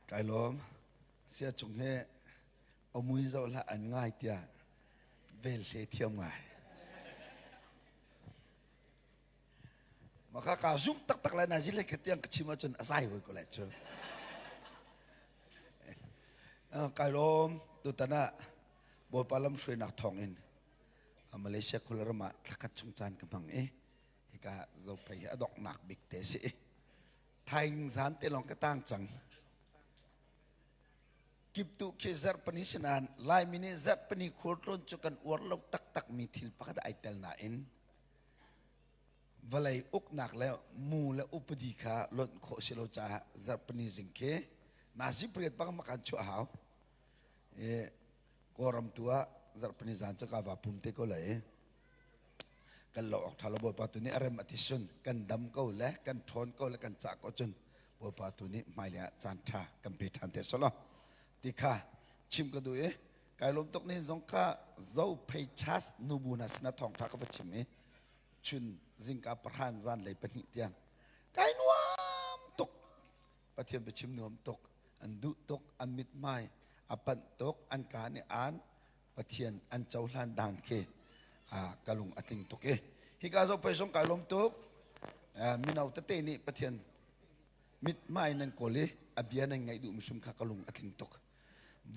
Kai lawm. Sia cung he a mui zoh hlah an ngai tiah vel hle thiam ngai. Maka ka zumh taktak lai na zile khat tiang ka chim ahcun a zai hoi ko lai cu. Kai lawm tutan ah Bawipa lamhruainak thawng in Malaysia khuaram ah thlakhat chung caan ka hmang i hika zophei hi a donghnak bik te si. Thaing zan te lawng ka tang cang. Kiptu khi zarhpani si nain Laimi nih zarhpani khualtlawn cu kan uar lo taktakmi thil pakhat ai tel nain vawlei uknak le mu le upadi kha lonh khawh si lo caah zarhpani zing khi nazi pariat bang ma kan chuah hau. I Kawlram tu ah zarhpani zan cu ka va pum te ko lai. Kan lo awk ṭha lo Bawipa tu nih a rem a ti sun kan dam ko le kan ṭhawn ko le kan cah ko cun Bawipa tu nih hmailei ah caan ṭha kan pe ṭhan te selaw ti kha chim ka duh i kai lawm tuk nihin zong kha zo phei chas nubu hna sinah thawngṭha ka va chim i chun zingka pahran zan lei pahnih tiang kai nuam tuk Pathian biachim nuam tuk an duh tuk an mithmai a panh tuk an ka nih aan Pathian an cohlan dan khi ka lung a tling tuk i hika zoh pei zong kai lawm tuk mino tete nih Pathian mithmai nan kawl i a bia nan ngaih duhmi hrim kha ka lung a tling tuk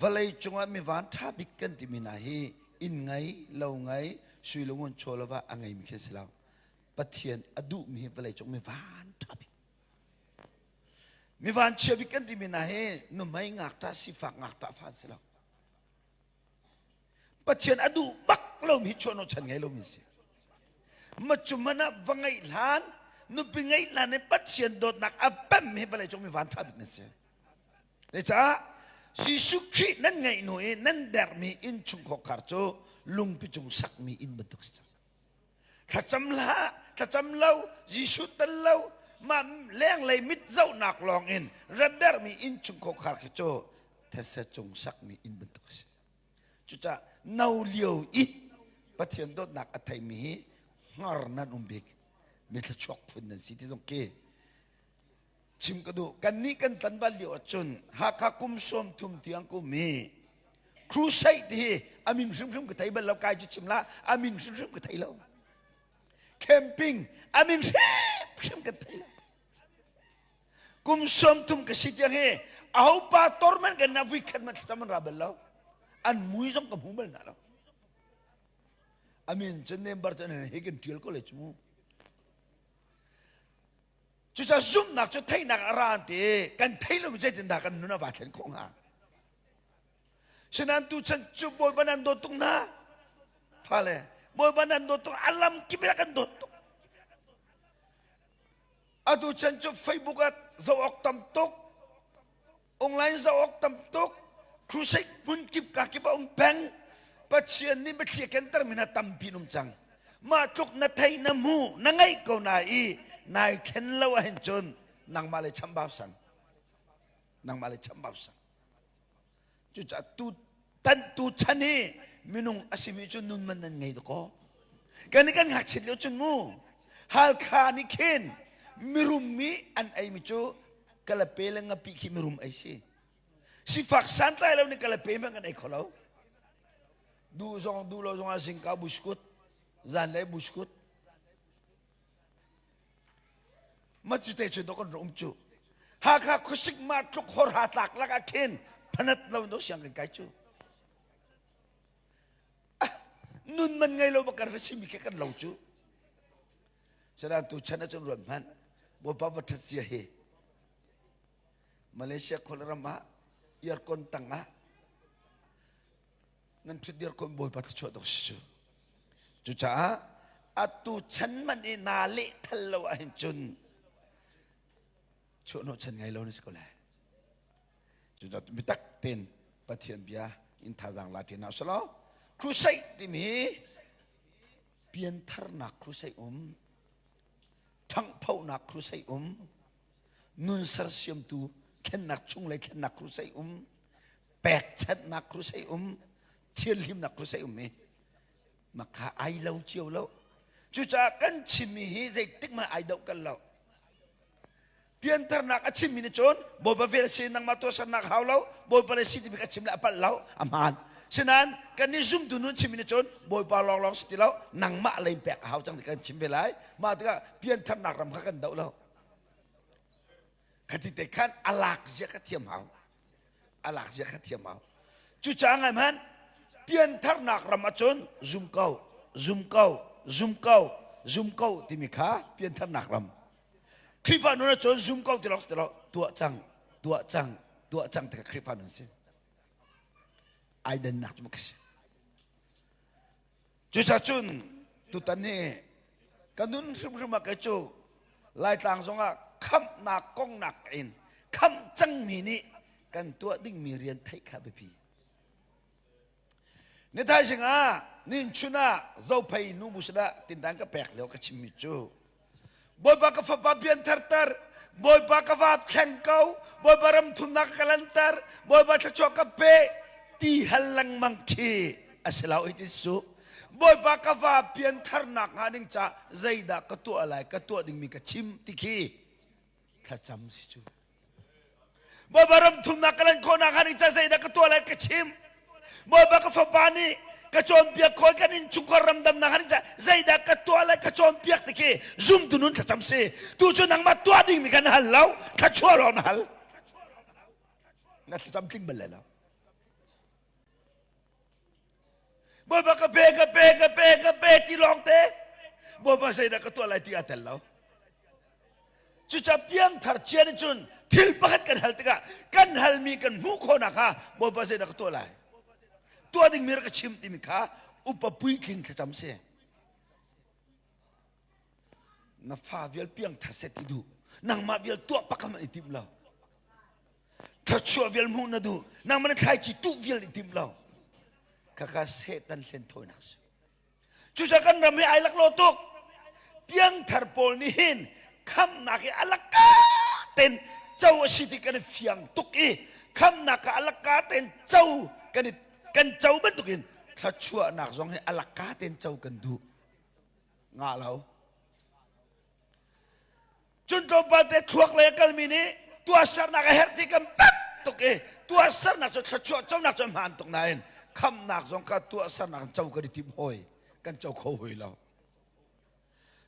vawlei cungah mi van ṭha bik kan timi hna hi inn ngei lo ngei sui le ngun chaw lova a ngeimi khi si lo Pathian a duhmi hi vawlei cung mi van ṭha bik mi van chia bik kan timi hna hi nuhmei ngakṭah sifak ngakṭah fa an si lo Pathian a duh bak lomi hi chuahhnawh chan ngei lomi si. Macu man ah va ngeih hlan, nupi ngeih hlan in Pathian dawtnak a pem hi vawlei cung mi van ṭha bik na si. Caah Jesuh Khrih nan ngeih hnu i nan dermi inn chungkhar cu lungpi cung sakmi inn bantuk si cang. Thlacam hlah, thlacam lo, Jesuh tel lo, mah lenglei mit zohnak lawng in rat dermi inn chungkhar khi cu thetse cung sakmi inn bantuk a si. Cucaah no lio i Pathian dawtnak a theimi hi hngar nan um bik mi thluachuak phun nan si ti zong khi chim ka duh. Kannih kan tlanval lio ahcun Hakha kum sawm thum tiang kum hi crusade hi a min hrimhrim ka thei bal lo kai cu chim la a min hrimhrim ka thei lo. Camping a min hrimhrim ka thei lo. Kum sawm thum ka si tiang hi aho pa torman kan na vui khat man thlacam an ra bal lo. An mui zong ka hmu bal hna lo. Amin cun nembar cun hi kan tial ko le cu mu. Cucaah zumhnak cu theihnak a ra an ti kan thei lo zeitindah kan nun a va thlen khawh hnga? Sinain tuchan cu Bawipa nan dawt tuk hna. Fale, Bawipa nan dawt tuk, a lam kip in kan dawt tuk. Atu chan cu Facebook ah zoh awk tam tuk, online zoh awk tam tuk, crusade hmun kip ka kip a um peng. Pathian nih biathli a kenter mi hna tampi um cang. Mah tluk na thei na hmu na ngeih ko na i nai thlen lo ahhin cun nangmah le chambau sang. Nangmah le chambau sang. Cucaah tu tan tu chan hi minung a simi cu nun man nan ngei dakaw. Kan kan ngakchiat lio cun mu Halkha nih khin mirum mi an ei mi cu kalape le ngapi khi mirum ei si. Sifak santlai lo nih kalape hmanh kan ei kho lo. Duh zong duh lo zong ah zingka buskut, zanlei buskut. Ma cu te cu dok an um cu. Hakha khuasik ma tluk hor ha tlak lak ah khin phanat lo do siang kan kai cu. Nun man ngei lo bakar si mi ke kan lo cu. Sadan tu chan ah cun ruan hmanh. Bawipa va that sia hi. Malaysia khual ram ah aircon tang ah nan ṭhutdir khawh Bawipa thluachuah dawk si cu. Cucaah atu chan man i naa leh thal lo ahhin cun chuahhnawh chan ngei lo na si ko lai. Cucaah biatak tein Pathian bia in thazaang la ṭi hna usih Crusade timi piantharnak crusade um, ṭhanghphohnak crusade um, nun sersiamtu thlennak chunglei thlennak crusade um pekchanhnak crusade um thianhlimnak crusade um i makha ai lo cio lo cucaah kan chimmi hi zeitik hmanh ai doh kan lo. Pianternak a chimmi nih cun Bawipa vel si nangmah tuahsernak hau lo Bawipa le si timi ka chim le a palh lo a hmaan. Sinain kan nih zumtu nun chimmi nih cun Bawipa lawnglawng si ti lo nangmah lei pek a hau cang ti kan chim ve lai. Mah tikah piantharnak ram kha kan doh lo. Khati te khan a lak zia kha thiam hau. A lak zia kha thiam hau. Cucaah ngai hmanh piantharnak ram ahcun zum ko, zum ko, zum ko, zum ko timi kha piantharnak ram. Khrihfa nun ahcun zum ko ti lo ti lo tuah cang, tuah cang, tuah cang ti kha Khrihfa nun si. Ai dannak cu ka si. Cucaah cun tutan hi ka nun hrimhrim ah kei cu Laitlang zongah khamhnak kongnak in khamh cangmi nih kan tuah dingmi rian theih kha biapi. Ni thaizing ah ninchun ah Zophei nu bu sinah tindan ka pek lio ka chimmi cu Bawipa ka fapa pian tharter Bawipa ka vap thleng ko Bawipa ram thumnak ka lanter Bawipa thluachuah ka pe ti hal lengmang khi a si lo hi ti su Bawipa ka va pian tharnak hnga ding ca zeidah ka tuah lai ka tuah dingmi ka chim ti khi thlacam si cu Bawipa ram thumnak ka lan khawhnak hnga ding ca zeidah ka tuah lai ka chim. Bawipa ka fapa nih ka cawnpiak khawi kan innchungkhar ramdamnak hnga ding ca zeidah ka tuah lai ka cawnpiak ti khi zumtu nun thlacam si. Tu cu nangmah tuah dingmi kan hal lo, thluachuah lawng na hal. Na thlacam tling bal lai lo. Bawipa ka pe ka pe ka pe ka pe ti lawng te Bawipa zeidah ka tuah lai ti aa tel lo. Cucaah piangthar cia nih cun thil pakhat kan hal tikah kan halmi kan hmuh khawhnak kha Bawipa zeidah ka tuah lai tuah dingmi rak ka chim timi kha upa puitling thlacam si. Na fa vial piangthar seh ti duh nangmah vial tuah pakhat hmanh i tim lo. Thluachuah vial hmuh na duh nangmah na thlaici tuh vial i tim lo. Khakha Satan hlen thawinak si. Cucaah kan ram hi ai laklawh tuk. Piangthar pawl nih hin khamnak hi a laka ten co a si ti kan i fiang tuk i khamnak ah a laka ten co kan i kan co bantukin thluachuahnak zong hi a laka ten co kan duh. Ngah lo. Cun tlawmpal te thluak lei a kalmi nih tuahsernak a herh ti kan pek tuk i tuahsernak cu thluachuah conak cu a hmaan tuk nain khamnak zong kha tuahsernak in co kan i tim hawi kan co kho hawi lo.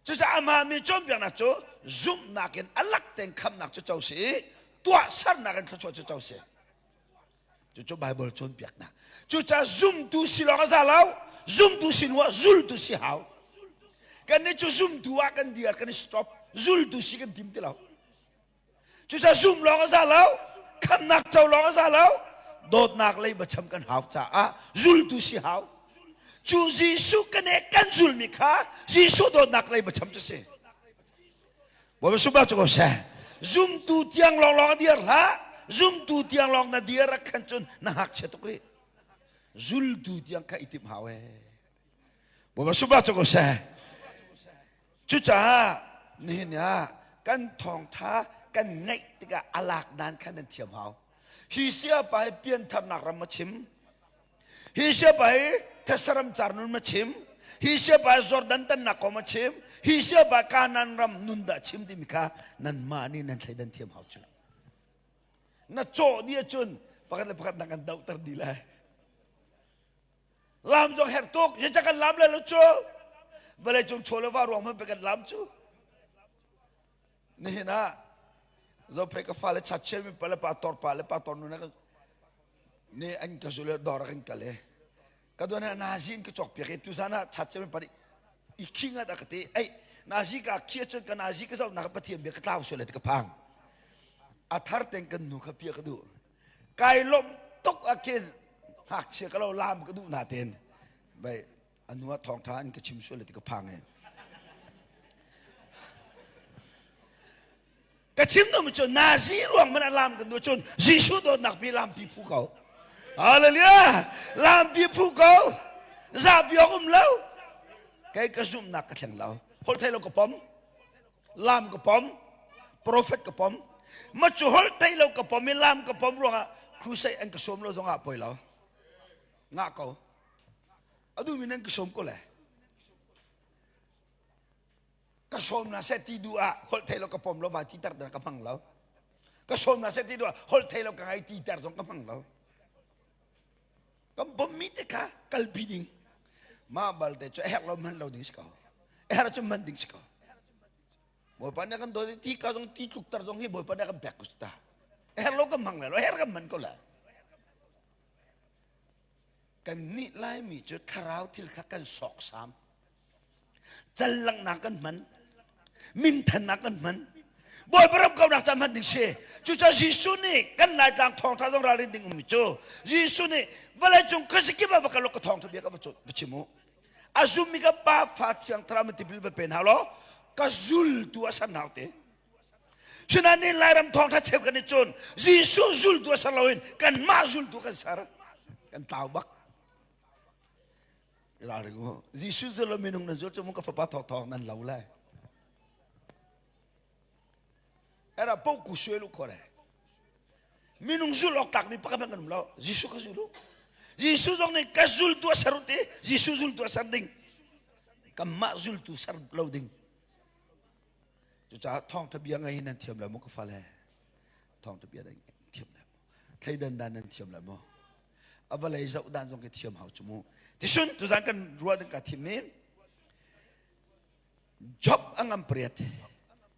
Cucaah amah mi cawnpiaknak cu zumhnak in a lak tein khamnak cu co si i tuahsernak in thluachuah cu co si. Cucu Baibal cawnpiaknak. Cucaah zumtu si lawng a za lo, zumtu si hnu ah zultu si hau. Kannih cu zumtu ah kan dir, kan i stop, zultu si kan tim ti lo. Cucaah zum lawng a za lo, khamnak co lawng a za lo, dawtnak lei bacham kan hau caah zultu si hau. Cu Jesuh kan e kan zulmi kha Jesuh dawtnak lei bacham cu si. Bawipa sungpar cu ko seh. Zumtu tiang lawnglawng a dir hlah. Zumtu tiang lawng na dir a khan cun na ngakchia tuk rih. Zultu tiang kha i timh hau ee. Bawipa sungpar cu ko seh. Cucaah nihin ah kan thawngtha kan ngaih tikah a lak dan kha nan thiam hau. Hi siapa hi piantharnak ram a chim. Hi siapa hi Thesaram car nun ma chim. Hi siapa hi Jordan tannak kong ma chim. Hi siapa Kanan ram nun dah chim timi kha nanmah nih nan thleidan thiam hau cu. Na cawh dih ahcun pakhat le pakhat na kan dohter dih lai. Lam zong herh tuk. Zeicah kan lam lai lo cu? Vawlei cung chaw le va ruang hmanh pe kan lam cu. Nihin ah Zophei ka fale chatchian mi pa le pa tor pa le pa tor nu na nih an ka zul dawr ah kan kal i ka duan ah nazi in ka cawk piak i tuzan ah chat mi pari i khi ngat a ka ti ei nazi ka khi cun ka nazi ka zoh nak pathian bia ka tlau sual ti ka phang a thar ten kan nu kha pia ka duh kai lom tuk a khin ngakchia ka lo lam ka duh na ten bai anu ah thawngtha an ka chim sual ti ka phang e Ka chim duhmi cu Nazi ruang man a lam kan duh cun Jesuh dawtnak pi lampi phu ko. Hallelujah! Lampi phu ko. Zapi awk um lo. Kei ka zumhnak ka thleng lo. Holh thei lo ka pom. Lam ka pom. Prophet ka pom. Ma cu holh thei lo ka pom i lam ka pom ruangah crusade an ka sawm lo zongah poi lo. Ngah ko. Adu min an ka sawm ko le. Ka sawm na seh ti duh ah holh thei lo ka pom lo va ti ter ka hmang lo. Ka sawm na seh ti duh ah holh thei lo ka ngai ti ter zong ka hmang lo. Kan pommi te kha kalpi ding. Mah balte cu a herh lo hman lo ding si ko. A herh cu hman ding si ko. Bawipa nih kan dawt ti ka zong ti tluk ter zong hi Bawipa nih kan pek ko ta. A herh lo kan hmang lai lo, a herh kan hman ko lai. Kan nih Laimi cu thlarau thil kha kan sawksam. Cal langhnak kan hman. Minthannak kan hman. Bawipa ram kaunak ca hman ding si. Cucaah Jesuh nih kan Laitlang thawngtha zong ralrin ding ummi cu Jesuh nih vawleicung khuazakip ah va kal ka thawngtha bia ka va chim u. A zummi ka pa fa thiang thlarau min tipil va pe hna law ka zultu a san hau te. Sinain ni Lairam thawngtha cheu kan i cun Jesuh zultu a ser loin kanmah zultu kan ser. Kan tlau bak. Ralring u. Jesuh zul lo minung nan zul cu ka fapa thawk thawk nan lo lai. Era po ku suai lu khore. Minung zul awk tlak mi pakhat kan um lo. Jesuh ka zul u. Jesuh zong nih ka zultu a ser u ti. Jesuh zultu a ser ding. Kanmah zultu ser lo ding. Cucaah thawngtha bia ngei nan thiam lo maw ka fale? Thawngtha bia nan thiam lo maw? Thleidan dan nan thiam lo maw? A vawlei zoh dan zong ka thiam hau cu mu. Tisun tuzan kan ruah ding ka thim mi job a ngam pariat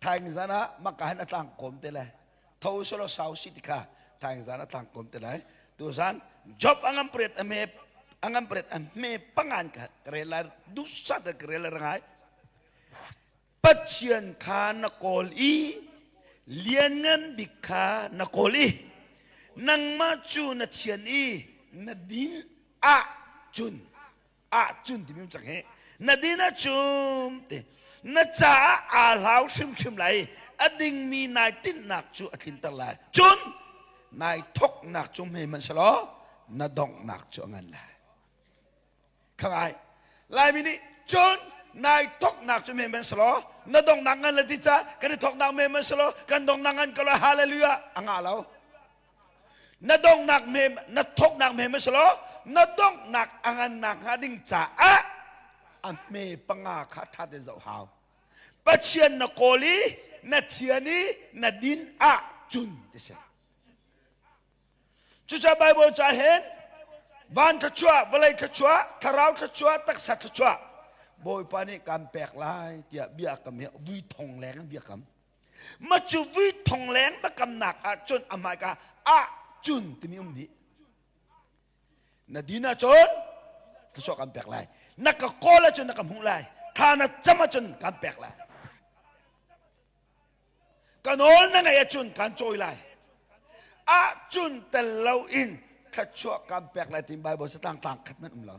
thaing zan ah maka hin a tlang kawm te lai tho solo sau si ti kha thaing zan a tlang kawm te lai tuzan job a ngam pariat a me a ngam pariat a me pangan ka rel lai dusa te ka rel rangai Pathian kha na kawl i lianngan bik kha na kawl i nangmah cu na thian i na din ahcun ahcun timi um cang hi na din ahcun te na caah aa hlau hrimhrim lai a dingmi nai tinhnak cu a tlinter lai cun nai thoknak cu hme hmanhsehlaw na donghnak cu a ngan lai Khangai. Laimi nih cun nai thoknak cu men selaw na dongnak ngan le ti ca kan i thoknak men selaw kan dongnak ngan ko lo hallelujah a ngah lo na dongnak me na thoknak me selaw na donghnak a ngan nak hnga ding caah a hme panga kha tha te zoh hau Pathian na kawl i na thian i na din ah cun ti si Cucaah Baibal ca hin van thluachuah, vawlei thluachuah, thlarau thluachuah, taksa thluachuah Bawipa nih kan pek lai tiah bia kam hi vui thong leng in bia kam. Ma cu vui thong leng biakamnak ah cun a hmaika ah cun timi um dih. Na din ahcun thluachuah kan pek lai. Na ka kawl ahcun na ka hmuh lai. Thla na cam ahcun kan pek lai. Ka nawl na ngeih ahcun kan cawi lai. Ahcun tel loin thluachuah kan pek lai tin Bible satang tlang khat man um lo.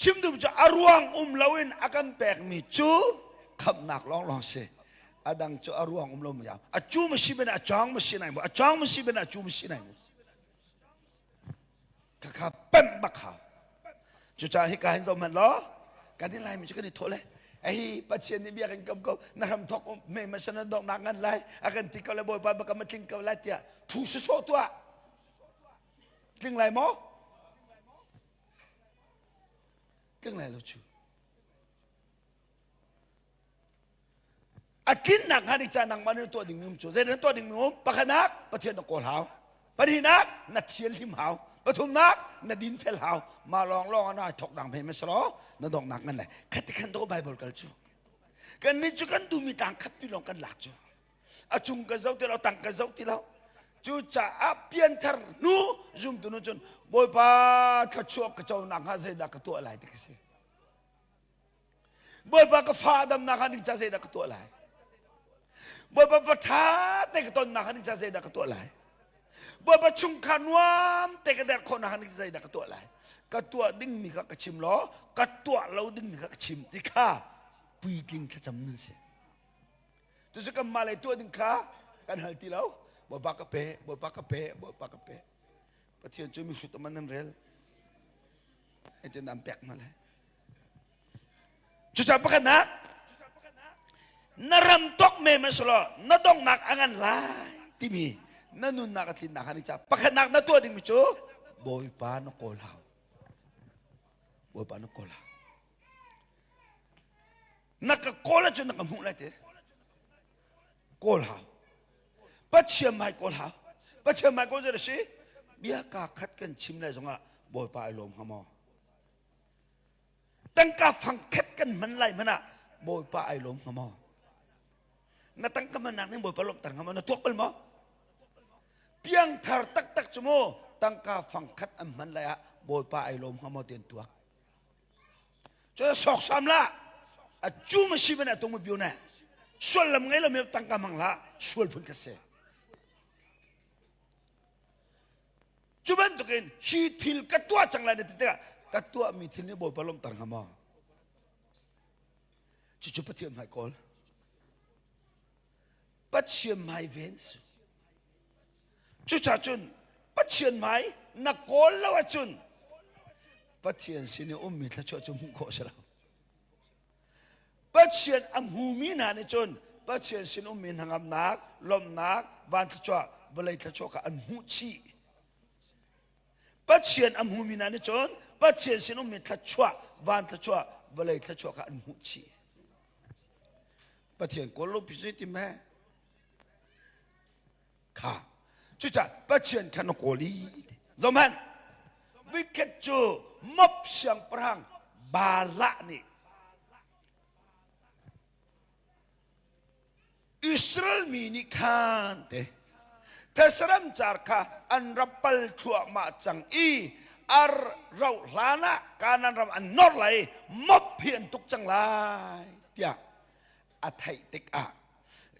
Chim duh cu a ruang um loin a kan pekmi cu khamhnak lawnglawng si. A dang cu a ruang um lo mu A cu ma si ben a chong ma si nai mu. A chong ma si ben a cu ma si nai mu. Khakha pemh bak hau. Cucaah hika hin zoh hmanh law kan i Laimi cu kan i thawh le ei Pathian nih bia kan kam ko na hram thok me ma san dong nak ngan lai a kan ti ko le Bawipa baka ma tling ko lai tiah thu sawsawh tuah tling lai maw tling lai lo cu A tlinnak hnga ding ca nangmah nih tuah dingmi um cu zeidah na tuah dingmi um pakhatnak Pathian na kawl hau pahnihnak na thianhlim hau pathumnak na dinfel hau mah lawng lawng ah na thok dang hme masalaw na donghnak ngan lai khati khan to Bible kal cu kan nih cu kan duhmi tlang khat pi lawng kan lak cu a cung kan zoh ti lo tang kan zoh ti lo cu caah pianthar hnu zumtu nu cun Bawipa thluachuah ka co nak hnga zeidah ka tuah lai ti ka si Bawipa ka fa damnak ah ding ca zeidah ka tuah lai? Bawipa va ṭha te ka tonnak ah ding ca zeidah ka tuah lai? Bawipa chungkhar nuam te ka derh khawhnak ah ding zeidah ka tuah lai? Ka tuah dingmi kha ka chim law, ka tuah lo dingmi kha ka chim ti kha puitling thlacam nan si. Cucu kanmah lei tuah ding kha kan hal ti lo. Bawipa ka pe, Bawipa ka pe, Bawipa ka pe. Pathian cu mihrut man nan rel. Eten an pek hna lai. Cucaah pakhatnak na ram tok me man selaw na donghnak a ngan lai timi na nunnak a tlinnak han ca pakhatnak na tuah dingmi cu Bawipa na kawl hau. Bawipa na kawl hau. Na ka kawl ahcun na ka hmuh lai te. Kawl hau. Pathian hmai kawl hau. Pathian hmai kawl zei a si? Bia kaa khat kan chim lai zongah Bawipa ai lawm hnga maw? Tangka fang khat kan hman lai hmanh ah Bawipa ai lawm hnga maw? Na tangka hmannak ning Bawipa lawmhter hnga maw? Na tuak bal maw? Piangthar taktak cu mu tangka fang khat an hman lai ah Bawipa ai lawm hnga maw ti an tuak. Cu sawksam la a cu ma si bana tung ma biu na sual lam ngei lo mi tangka mang la sual phun ka si. Cu bantukin hi thil ka tuah cang lai na ti tikah ka tuahmi thil nih Bawipa lawmhter hnga maw? Cucu Pathian hmai kawl. Pathian hmai ven si. Cucaah cun Pathian hmai na kawl lo ahcun Pathian sin i ummi thluachuah cu hmuh khawh a si lo. Pathian a hmumi hna nih cun Pathian sin ummi hnangamnak, lawmhnak, van thluachuah, vawlei thluachuah kha an hmuh chih. Pathian a hmumi hna nih cun Pathian sin ummi thluachuah, van thluachuah, vawlei thluachuah kha an hmuh chih. Pathian kawl lo pi ti me kha cucaah Pathian kha na kawl i zohhmanh vikhet cu mop siangpahrang Balah nih Israel mi nih khan te Thesaram car kha an ra pal thluahmah cang i ar rauh hlan ah Kanaan ram an nor lai mop hi an tuk cang lai tiah a theih tikah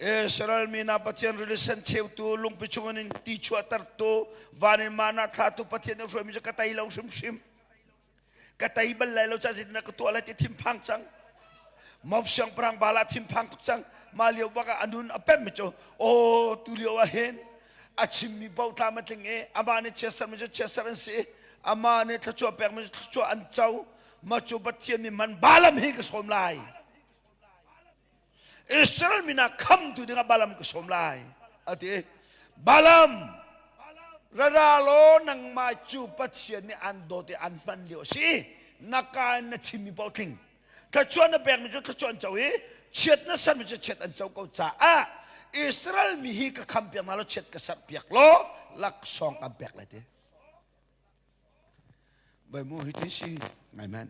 Israel mi hna Pathian rili sen cheutu lungpi chungin in ti chuahtertu van in mana thlatu Pathian nih hruaimi cu ka tei lo hrimhrim ka tei bal lai lo ca zeitindah ka tuah lai ti thinphang cang Moab siangpahrang Bala thinphang tuk cang mah lio bak ah a nun a pemmi cu aw tu lio ah hin a chimmi paoh tlam a tling i amah nih chiatsermi cu chiatser an si i amah nih thluachuah pekmi cu thluachuah an co mah cu Pathian mi man Balaam hi ka sawm lai Israel mi hna khamtu dingah Balaam ka sawm lai a ti. Balaam rara law nangmah cu Pathian nih an dawt i an hman lio a si. Na ka in na chimmi paoh tling. Thluachuah na pekmi cu thluachuah an co i chiat na sermi cu chiat an co ko caah Israel mi hi ka kham piak hna law chiat ka serh piak law laksawng kan pek lai ti. Bai mu hi ti si ngai man.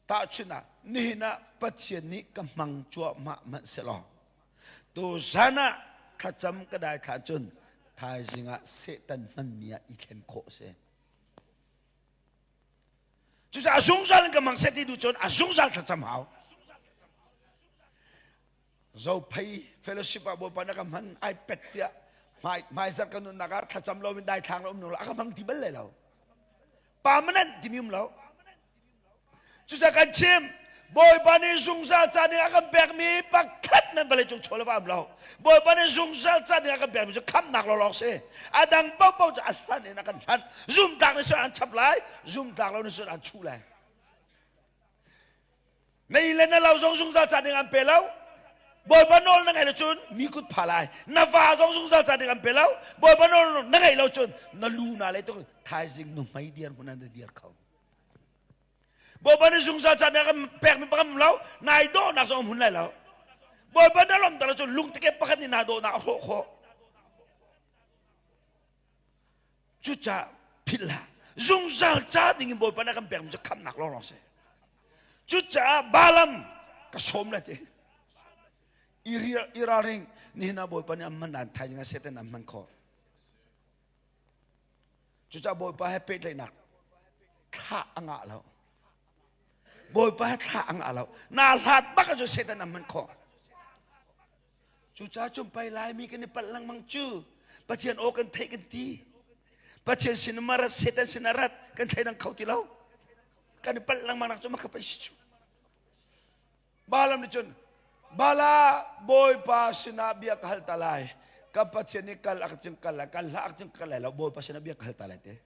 Tahchunh ah nihin ah Pathian nih ka hmang cuahmah hmanh sehlaw tuzan ah thlacam ka dai thla cun thaizing ah Satan hmanmi ah i thlen khawh a si. Cucaah a zungzal in ka hmang seh ti duh cun a zungzal thlacam hau. Zophei fellowship ah Bawipa na ka hman ai pet tiah hmai hmaizarh ka nunnak ah thlacam lo in daithlang lo um lo a ka hmang ti bal lai lo. Permanent timi um lo. Cucaah kan chim Bawipa nih zungzal ca ding a kan pekmi pakhat nan vawlei cung chaw le va um lo. Bawipa nih zungzal ca ding a kan pekmi cu khamnak lawlawng si. A dang paohpaoh cu a hlan in a kan hlanh. Zumtlak nih cun an chap lai, zumtlak lo nih cun an chuh lai. Na inn le na lo zong zungzal ca ding an pe lo. Bawipa nawl na ngaih lo cun mi kut pha lai. Na va zong zungzal ca ding an pe lo. Bawipa nawl na ngaih lo cun na lu na le tuk thaizing nu hmei dir hmun an dir kho. Bawipa nih zungzal ca na kan pekmi pakhat um lo nai dawhnak zong hmun lai lo Bawipa na lawmter ahcun lungtike pakhat nih naa dawhnak a hrawh khawh cucaah philh hlah zungzal ca ding in Bawipa na kan pekmi cu khamhnak lawnglawng si cucaah Balaam ka sawm lai ti i ralring nihin ah Bawipa nih an hman an thaizing ah Satan an hman khawh Cucaah Bawipa he pehtlaihnak thla a ngah lo. Bawipa he thla a ngah lo. Naa hlat bak ahcun Satan a hman khawh. Cucaah cun pei Laimi kan i palh lengmang cu. Pathian aw kan theih kan ti. Pathian sin ma rat, Satan sin a rat, kan thleidang kho ti lo. Kan i palh lengmang nak cu ma kha pei si cu. Balaam nih cun Bala Bawipa sinah bia ka hal ta lai. Ka Pathian nih kal ak cing kal lai, kal hlah ak cing kal lai lo, Bawipa sinah bia ka hal ta lai te.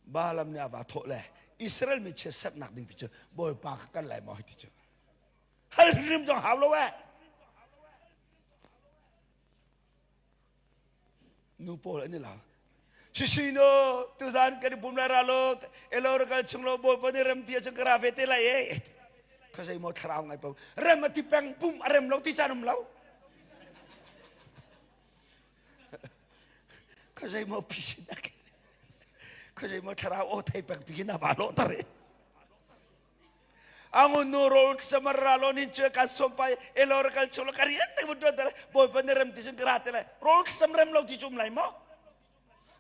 Balaam nih a va thawh le Israel mi chiatserhnak ding ti cu Bawipa ka kal lai maw ti cu. Hal hrim zong hau lo eh. Nu pawl an i la. Sisino tuzan kan i pum lai ra lo, elo ra kal chung lo Bawipa nih rem ti ahcun ka ra ve te lai eh. Khuazei maw thlarau ngai po. Rem a ti peng pum a rem lo ti caan um lo. Khuazei maw phisin a Khuazei maw thlarau aw thei peng pi na ba lo tar e. Angun nu rol samar ra lo nin che kan som pai elor kal chulo ka rian te bu to bawipa ne rem ti sun kra te le rol sam rem lo ti chum lai mo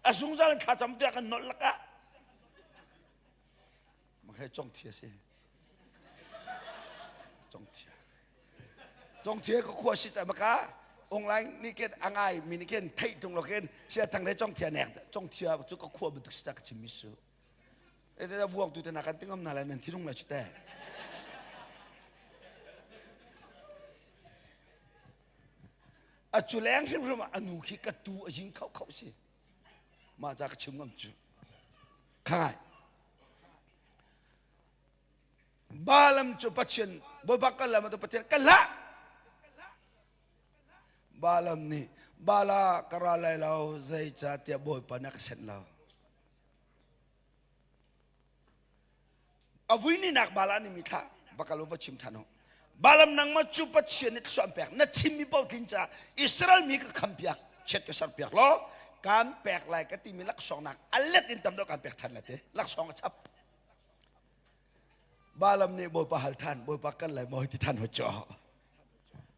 a zungzal thla cam tiah kan nolh laka Makhe cong thia si. Cong thia. Cong thia ka khua si ta maka online ni ken angai mi ni ken thei tung lo ken sia thang re cong thia nek cong thia chu ka khua bentuk si ta ka chim mi su. E ta buang tu te na kan tingam na la nan thinung la chu te. A cu leng hrimhrim a nu khi ka tu a jing khau khau si. Mah ca ka chim ngam cu. Khangai. Balaam cu Pathian Bawipa kal lam tu Pathian ka hlah. Balaam nih Bala ka ra lai lo zeicahtiah Bawipa nih a ka senh lo. A vui ni nak Bala nih mi thlah va kal va chim than Balaam nangmah cu Pathian nih thluachuah an pek na chimmi paoh tlin caah Israel mi ka khampiak chiat ka serpiak law kaan pek lai ka timi laksawngnak a let in tam deuh kaan pek ṭhan lai te laksawng a chap Balaam nih Bawipa hal ṭhan Bawipa kan lai maw ti ṭhan hoi cu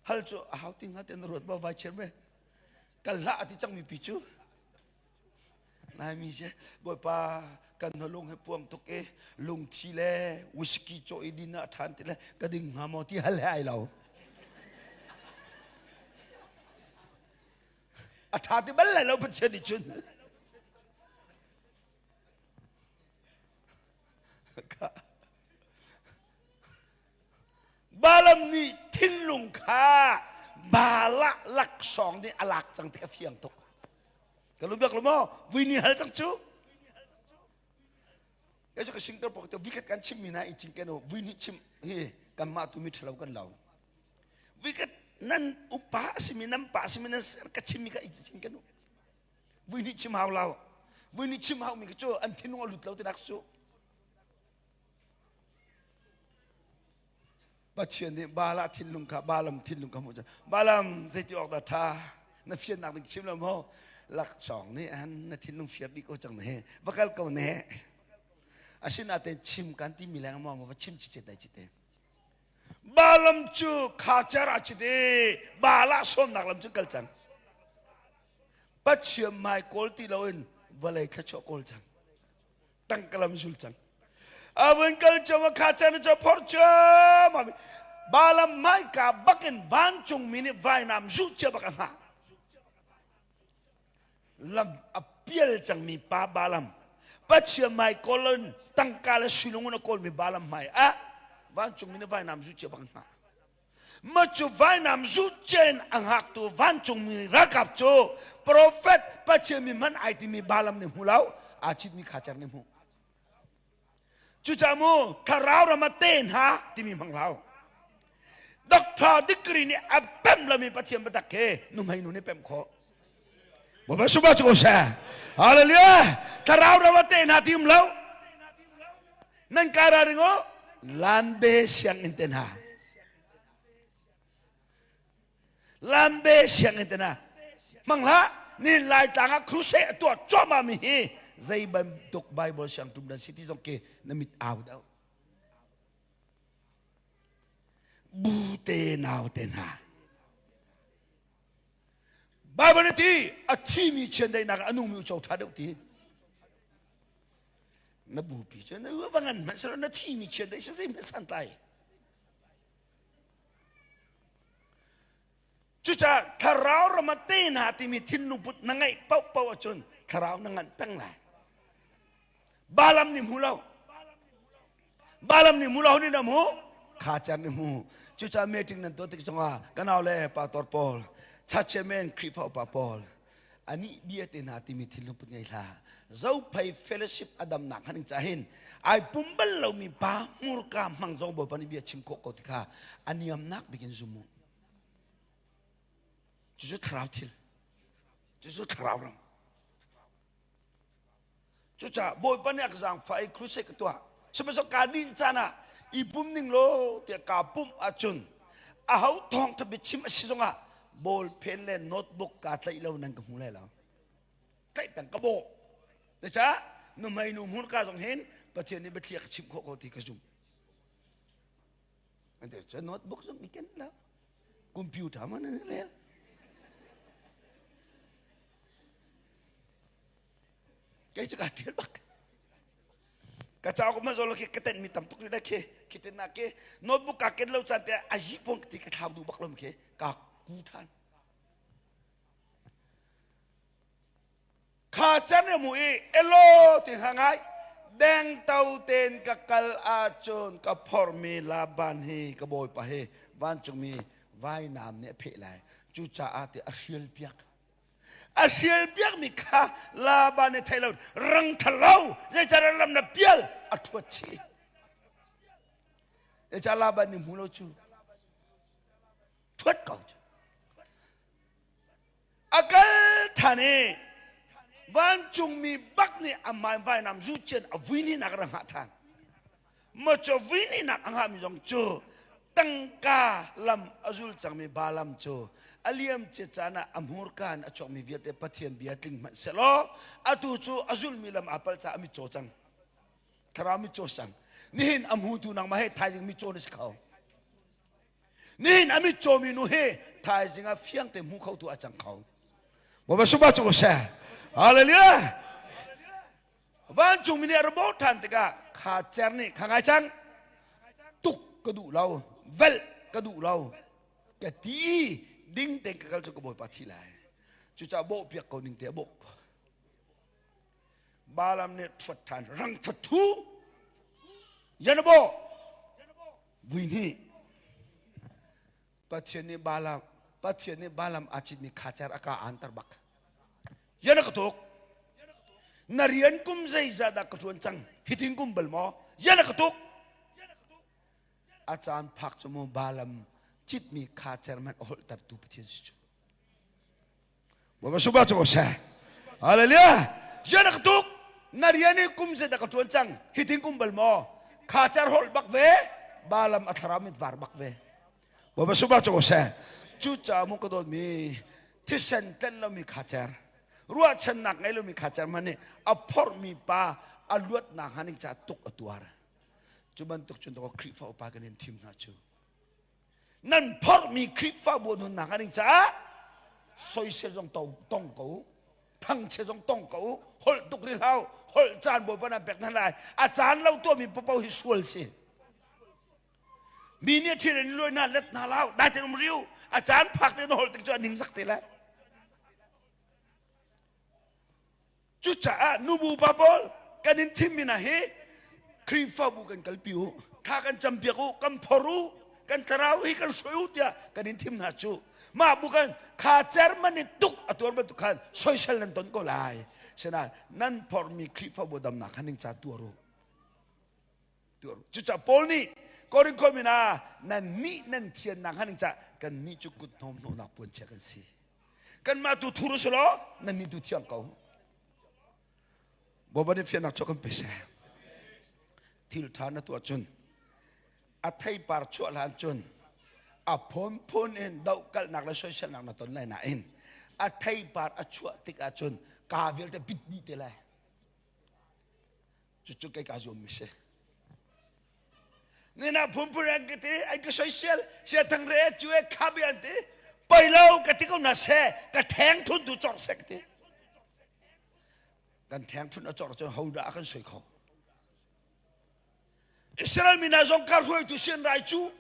hal cu a hau ti hnga te na ruat maw vai chiar me kal hlah a ti cangmi pi cu Laimi cu Bawipa kan na lung hi puang tuk i lungthi le whisky cawh i din ah ṭhan ti le ka ding hnga maw ti hal he ai lo. A ṭha ti bal lai lo Pathian nih cun. Balaam nih thinlung kha Balah laksawng nih a lak cang ti a fiang tuk. Ka lu biak lo maw? Vui ni hal cang cu. Ka cu ka singkar pok te vikat kan chim mi na i cing ken vui ni chim hi kan mah tu mi thalo kan lo. Vikat nan upa simi nan pa simi nan ser ka chim mi ka i cing ken Vui ni chim hau lo. Vui ni chim hau mi cu an thinlung a lut lo ti nak cu. Pathian nih Bala thinlung kha Balaam thinlung kha hmuh cang. Balaam zeiti awk dah ṭha na fiannak ding chim lo maw? Laksawng nih an na thinlung fiar dih ko cang ne. Va kal ko ne. Asinain chim kan timi leng maw va chim cicet dai cite. Balaam cu kha cer ah cite Bala sawmnak lam cu kal cang. Pathian mai kawl ti loin vawlei thluachuah kawl cang. Tangkalam zul cang avun kal chama kha chan cho phor chama balam mai ka bakin vancung mi nih vainam zu chia bak a lam a pial cangmi pa balam pachia mai kolon tangka le suilung na kawl mi balam mai a vancung mi nih vainam zu chia bak a Ma cu vainam zu chen a ngaktu vancungmi ralkap cu profet Pathian mi hman ai timi Balaam nih hmu lo aa citmi kha cer nih hmu. Cucaah mu thlarau ram ah te hna timi hmang hlau. Doctor degree nih a pemh lomi Pathian biatak khi nuhmei nu nih pemh khawh. Bawipa sungah cu ko seh. Hallelujah. Thlarau ram ah te hna ti um lo. Nan kai ralring u. Lambe sianginn te hna. Lambe sianginn te hna. Hmang hlah. Ni Laitlang ah crusade a tuah cuahmah mi hi zei bantuk Bible siangtum dan si ti zong ke na mit au deuh. Bu te nau te hna. Bible nih ti a thimi chiandeihnak a nungmi u cho ṭha deuh ti. Na bupi cu na va ngan hmanh selaw na thimi chiandeih si zei hmanh santlai. Cucaah thlarau ram ah te hna timi thinlung put na ngeih paohpaoh ahcun thlarau na nganh peng lai. Balaam nih hmu lo. Balaam nih hmu lo nih na hmu. Kha cer nih hmu. Cucaah meeting nan tuah tik zongah ka nau le pastor pawl, church chairman Khrihfa upa pawl, anih bia te hna timi thinlung put ngei hlah. Zophei fellowship a damnak haning ca hin ai pum bal lomi pa hmurka hmang zong Bawipa nih bia chim khawh ko ti kha a niamnak bikin zum u. Cucu thlarau thil. Cucu thlarau ram. Cucaah Bawipa nih a ka zaangfah i crusade ka tuah. Sihmanhsehlaw kaa dinh caan ah I pum ning law tiah kaa pumh ahcun aho thawngtha biachim a si zongah ball pen le notebook kaa tlaih lo nan ka hmu lai lo. Tlaih peng ka bawh. Cucaah nuhmei nu hmurka zong hin Pathian nih biathli a ka chimh khawh ko ti ka zumh. An ti cun notebook zong i ken lo. Computer man an rel. Kei cu kaa ṭial bak. Ka cauk ma zolo khi ka tenh mi tam tuk rih khi khi te na ke notebook ka ken lo caan te a yi pong ti ka thlau duh bak lom khi ka ku than. Kha can e mu i elo ti ha ngai deng to ten ka kal ahcun ka phormi Laban hi ka bawipa hi vancungmi vainam nih a pheh lai. Cucaah ti a hrial piak. A hrial piakmi kha Laban nih thei lo rang thalo zeicadah ram na pial a ṭhuat chih. Zeicah Laban nih hmu lo cu ṭhuat ko cu. A kal ṭhan i vancungmi bak nih amah vainam zu cian a vuini nak ra hngah ṭhan. Maw vuini nak a hngahmi zong cu tangka lam a zul cangmi Balaam cu a liam cia caan ah a hmurka in a chuakmi vialte Pathian bia tling hmanh sehlaw atu cu a zulmi lam aa palh caah a mitcaw cang. Thlarau mitcaw cang. Nihin a hmutu nangmah he thaizing mitcaw na si kho. Nihin a mitcawmi nu hi thaizing ah fiang te hmu kho tu a cang kho. Bawipa suba cu seh. Hallelujah. Vancungmi nih a ra bawh ṭhan tikah kha cer nih kha ngai cang. Tuk ka duh lo, velh ka duh lo. Ka ti ding tein ka kal cu ka Bawipa thi lai. Cucaah bawh piak ko ning te a bawh. Balaam nih ṭhuat ṭhan rang ṭhuat thu. Yanabo vui hnih Pathian nih Balaam Pathian nih Balaam aa citmi khacer a ka anter bak. Yana ka tuk. Na rian kum zeizah dah ka ṭuan cang? Hitin kum bal maw? Yana ka tuk. A caan phak cu mu Balaam citmi khacer hmanh a holhtertu Pathian si cu. Bawipa suba cu seh. Hallelujah. Zian ka tuk. Na rian i kum zet ka ṭuan cang. Hitin kum bal maw? Kha car holh bak ve. Balam a thlarau mit var bak ve. Bawipa suba cu seh. Cucaah mu ka dawtmi thisen tlen lomi kha cer. Ruahchannak ngei lomi kha cer hmanh nih a phorhmi pa a luatnak hnga ning ca tuk a tuar. Cu bantuk cun Khrihfa upa kan in thim hna cu. Nan phorhmi Khrihfabu nunnak a ding caah soisel zong tong ko thangchia zong tong ko holh tuk ri hlau holh caan bawipa nan pek hna lai a caan lo tuahmi papo hi sual si mi nih thil in luai na let hna lau dai ten um riu a caan phak te na holh tik cu a ning zak te lai Cucaah nubu pa pawl kan in thimmi hna hi Khrihfabu kan kalpi u, thla kan campiak u, kan phor u, kan thlarau hi kan hruai u tiah kan in thim hna cu. Mah bu kan kha Germany tuk a tuar bantuk khan soisel nan ton ko lai. Sinain nan phormi Khrihfabu damnak khan ning ca tuar u. Tuar u. Cucaah Paul nih Korin khuami hna nan nih nan thiannak khan ning ca kan nih cu kut hnawm hnawhnak puanchia kan si. Kanmah tu thur si law nan nih tu thiang ko. Bawipa nih fiannak cu kan pe seh. Thil ṭha na tuah cun a theipar chuah hlan cun a phunphun in dohkalhnak le soiselnak na ton lai nain a theipar a chuah tik ahcun kaa vialte bit dih te lai. Cucu kei kaa zuammi si. Nina phunphun an ka ti, an ka soisel, sia thang re cu e kha bi an ti. Poi lo ka ti ko na se, ka theng thun tu cor se ka ti. Kan theng thun a cor cun ho dah a kan soi kho. Israel mi hna zong ka hruaitu sin rai cu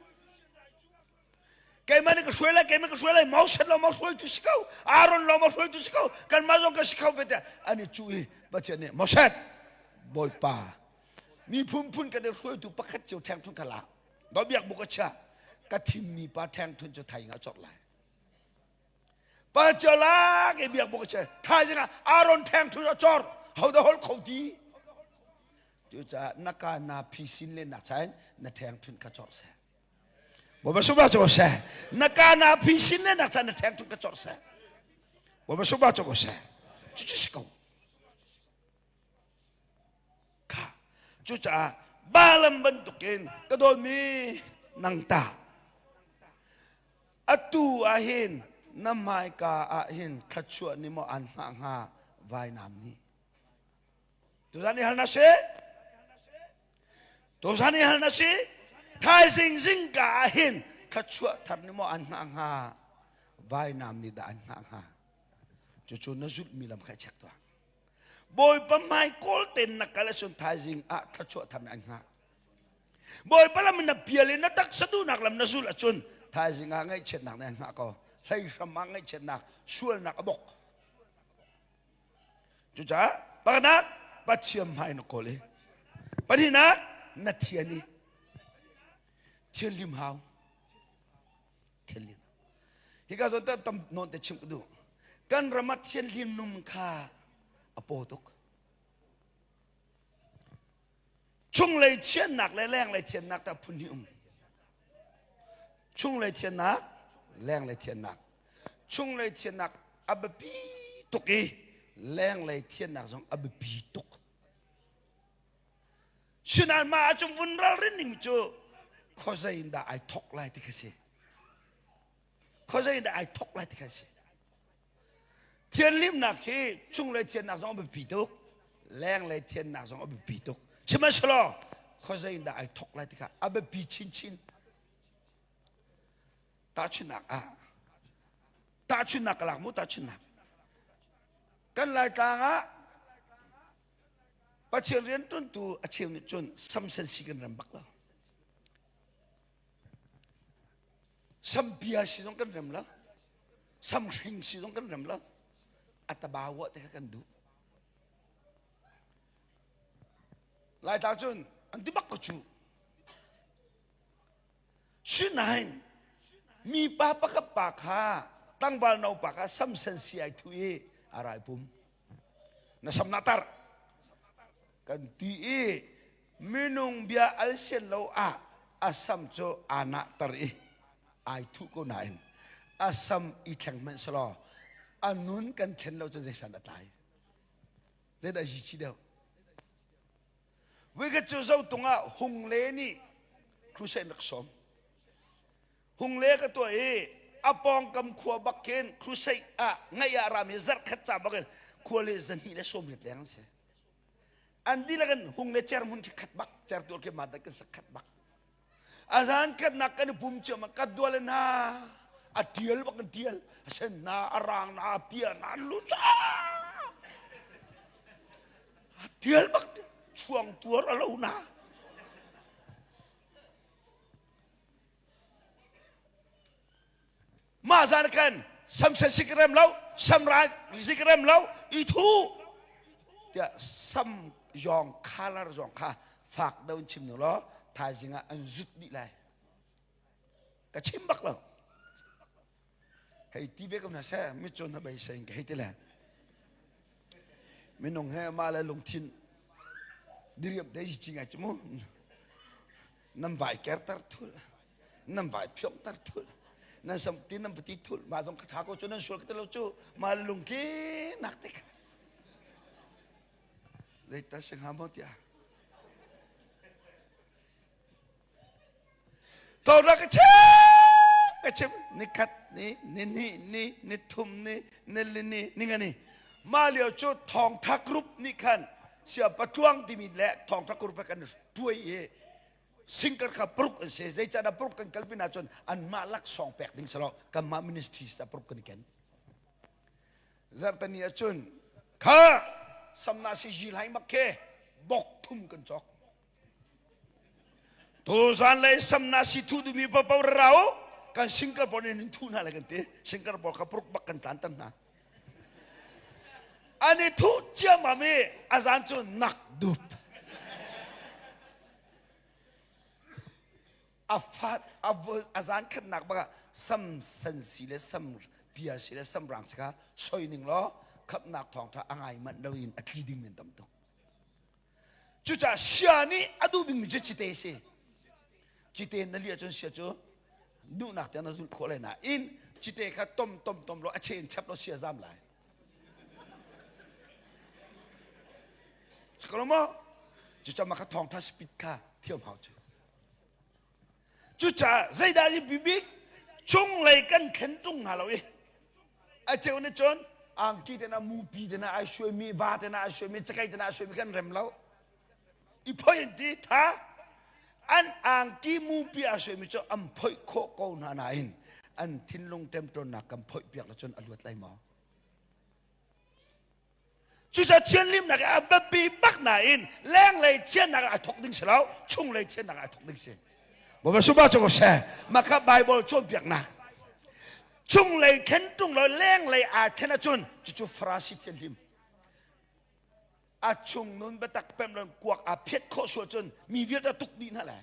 keimah nih ka hruai lai keimah ka hruai lai Moses lo ma hruaitu si ko Aaron lo ma hruaitu si ko kanmah zong ka si kho ve tiah an i cu i Pathian nih Moses Bawipa miphun phun kan i hruaitu pakhat cio ṭhengṭhun kha lak do biak bu ka chia ka thimmi pa ṭhengṭhun cu thai nga cawk lai pa cio lak i biak bu ka chia thaizing ah Aaron ṭhengṭhun a cor ho da hol kho ti cucaah na ka na phisin le nak chain na ṭhengṭhun kha cor seh Bawipa sungah cu seh na ka na phisin le nak chain na ṭhengṭhun kha cor seh Bawipa sungah cu seh cucu si ko Kha. Cucaah Balaam bantukin ka dawtmi nang tah atu ah hin na hmaika ah hin thluachuah nih maw an hngah hnga vainam nih tuzan i hal na si tuzan i hal na si thaizing zingka ah hin thluachuah thar nih maw an hngah hnga vainam nih dah an hngah hnga cucu na zulhmi lam kha check tuah Bawipa hmai kawl ten na kal ahcun thaizing ah thluachuah thar an hngah. Bawipa lam in na pial i na taksa duhnak lam na zul ahcun thaizing ah ngaihchiatnak nih an hngah ko. Hleihram ah ngaihchiatnak, sualnak a bok. Cucaah pakhatnak Pathian hmai na kawl i pahnihnak na thian i thianhlim hau. Thianhlim. Hika zawn tam tam nawn te chim ka duh. Kan ram ah thianhlim num kha a paw tuk. Chunglei thiannak le lenglei thiannak ta phun hnih um. Chunglei thiannak, lenglei thiannak. Chunglei thiannak a biapi tuk i lenglei thiannak zong a biapi tuk. Sinain mah ahcun vun ralrin ning cu khuazei in dah ai thok lai ti kha si. Khuazei in dah ai thok lai ti kha si. Thianhlimnak hi chunglei thiannak zong a biapi tuk, lenglei thiannak zong a biapi tuk. Sihmanhsehlaw khuazei in dah ai thok lai ti kha a biapi chinchin. Tahchunhnak ah tahchunhnak ka lak mu tahchunhnak. Kan Laitlang ah Pathian rianṭuantu a cheu nih cun samsen si kan rem bak lo. Sampia si zong kan rem lo. Samhring si zong kan rem lo. A tabawa te kha kan duh. Laitlang cun an ti bak ko cu. Sinain mipa pakhat pa kha tlangval no pa kha samsen si ai thu i a rai pum. Na sam na tar. Kan ti i minung bia al sian lo ah a sam cu aa nah tar i ai thuh ko nain a sam i thleng hmanh selaw a nun kan thlen lo cu zeisan a tlai. Zeidah yi chi deuh? Voikhat cu Zotung ah Hung Le nih crusade rak sawm. Hung Le ka tuah i a pawngkam khua bak khin crusade ah ngaih ah rami zarhkhat ca bak in khua le zahnih le 80 leng an si. An dihlak in Hung Le cerhmun khi khat bak, certual khi ma kan sak khat bak. A zan khatnak kan i pum ciammam ka dual na a tial bak in tial a sen na a rang na a pia na an lu a tial bak chuang tuar a lo na Mah zan khan samsen si ka rem lo, samra si ka rem lo, i thu tiah sam yong color zong kha fak deuh in chim nu law thaizing ah an zut dih lai. Ka chim bak lo. Hei ti ve ko hna seh, mitcaw hna bei seh in ka hei ti le. Minung he mah le lungthin diriam te hi chi ngai cu mu. Nan vai kerter thul. Nan vai phiongter thul. Nan sam ti nan ti thul. Mah zong ka tha ko cu nan sual ka ti lo cu. Mah lungthin nak te kha. Zeita si hnga maw tiah. Torah ka chim ka chim ni khat ni ni hnih ni ni thum ni ni li ni ni nga ni mah lio cu thawngtha group nih khan sia patluang timi le thawngtha group kan tuai i singkar kha paruk an si zeicahdah paruk kan kalpi na cun anmah laksawng pek ding salo kanmah ministry ta paruk kan ken zartani ahcun kha samna si jil hai mak khe bok thum kan cok Tuzan lei samna si thu duhmi paoh ra u kan singkar pawl nih thu hna lai kan ti singkar pawl kha paruk bak kan tlan tan hna an i thuh ciammam i a zan cu nak dup a fat a zan khatnak bak ah sam san si le sam pia si le sam rang si kha soi ning law khapnak thawngtha a ngai manh lo in a tli ding men tam tuk Cucaah sia nih a duh bikmi cu cite a si. Cite na liah cun sia cu duhnak tiang na zulh khawh lai nain cite kha tom tom tom law a che in chep law sia zam lai. Sikolo maw? Cucaah mah kha thawngtha speed kha Thiam hau cu. Cucaah zeidah hi bibik chunglei kan thlen tung hna lo i a cheu nih cun angki te na mupi te na ai suaimi va te na ai suaimi cakei te na ai suaimi kan rem lo i phoi an ti tha an angki mupi a suaimi cu an phoih khawh ko hna nain an thinlung ṭemṭawnnak kan phoih piak le cun a luat lai maw Cucaah thianhlimnak a biapi bak nain lenglei thiannak ah thok ding si lo, chunglei thiannak ah thok ding si. Bawipa suba cu ko seh. Mah kha Bible cawnpiaknak. Chunglei then tung lo lenglei aa then ahcun cucu Farasi thianhlim. A chung nun biatak pem lo kuak aa phiat khawh sual cun mi vialte tuk dih hna lai.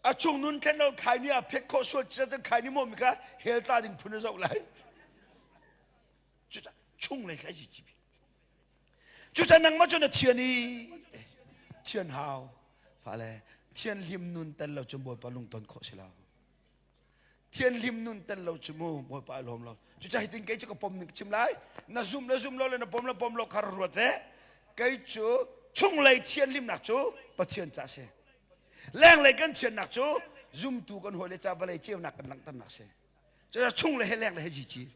A chung nun thlen lo khaini aa phiat khawh sual cun khaini maw mi kha hell tla ding phun a zoh lai. Cucah chunglei kha yi bik. Cucah nangmah cu na thian i thian hau fale thianhlim nun tel lo cu Bawipa lungton khawh si lo. Thianhlim nun tel lo cu mu Bawipa a lawm lo. Cucah hitin kei cu ka pom ning chim lai. Na zum le zum lo le na pom le pom lo kha ruat ve. Kei cu chunglei thianhlimnak cu Pathian ca si. Lenglei kan thiannak cu zumtu kan hawile ca vawlei ceunak kan langhternak si. Cucaah chung le he leng le he ji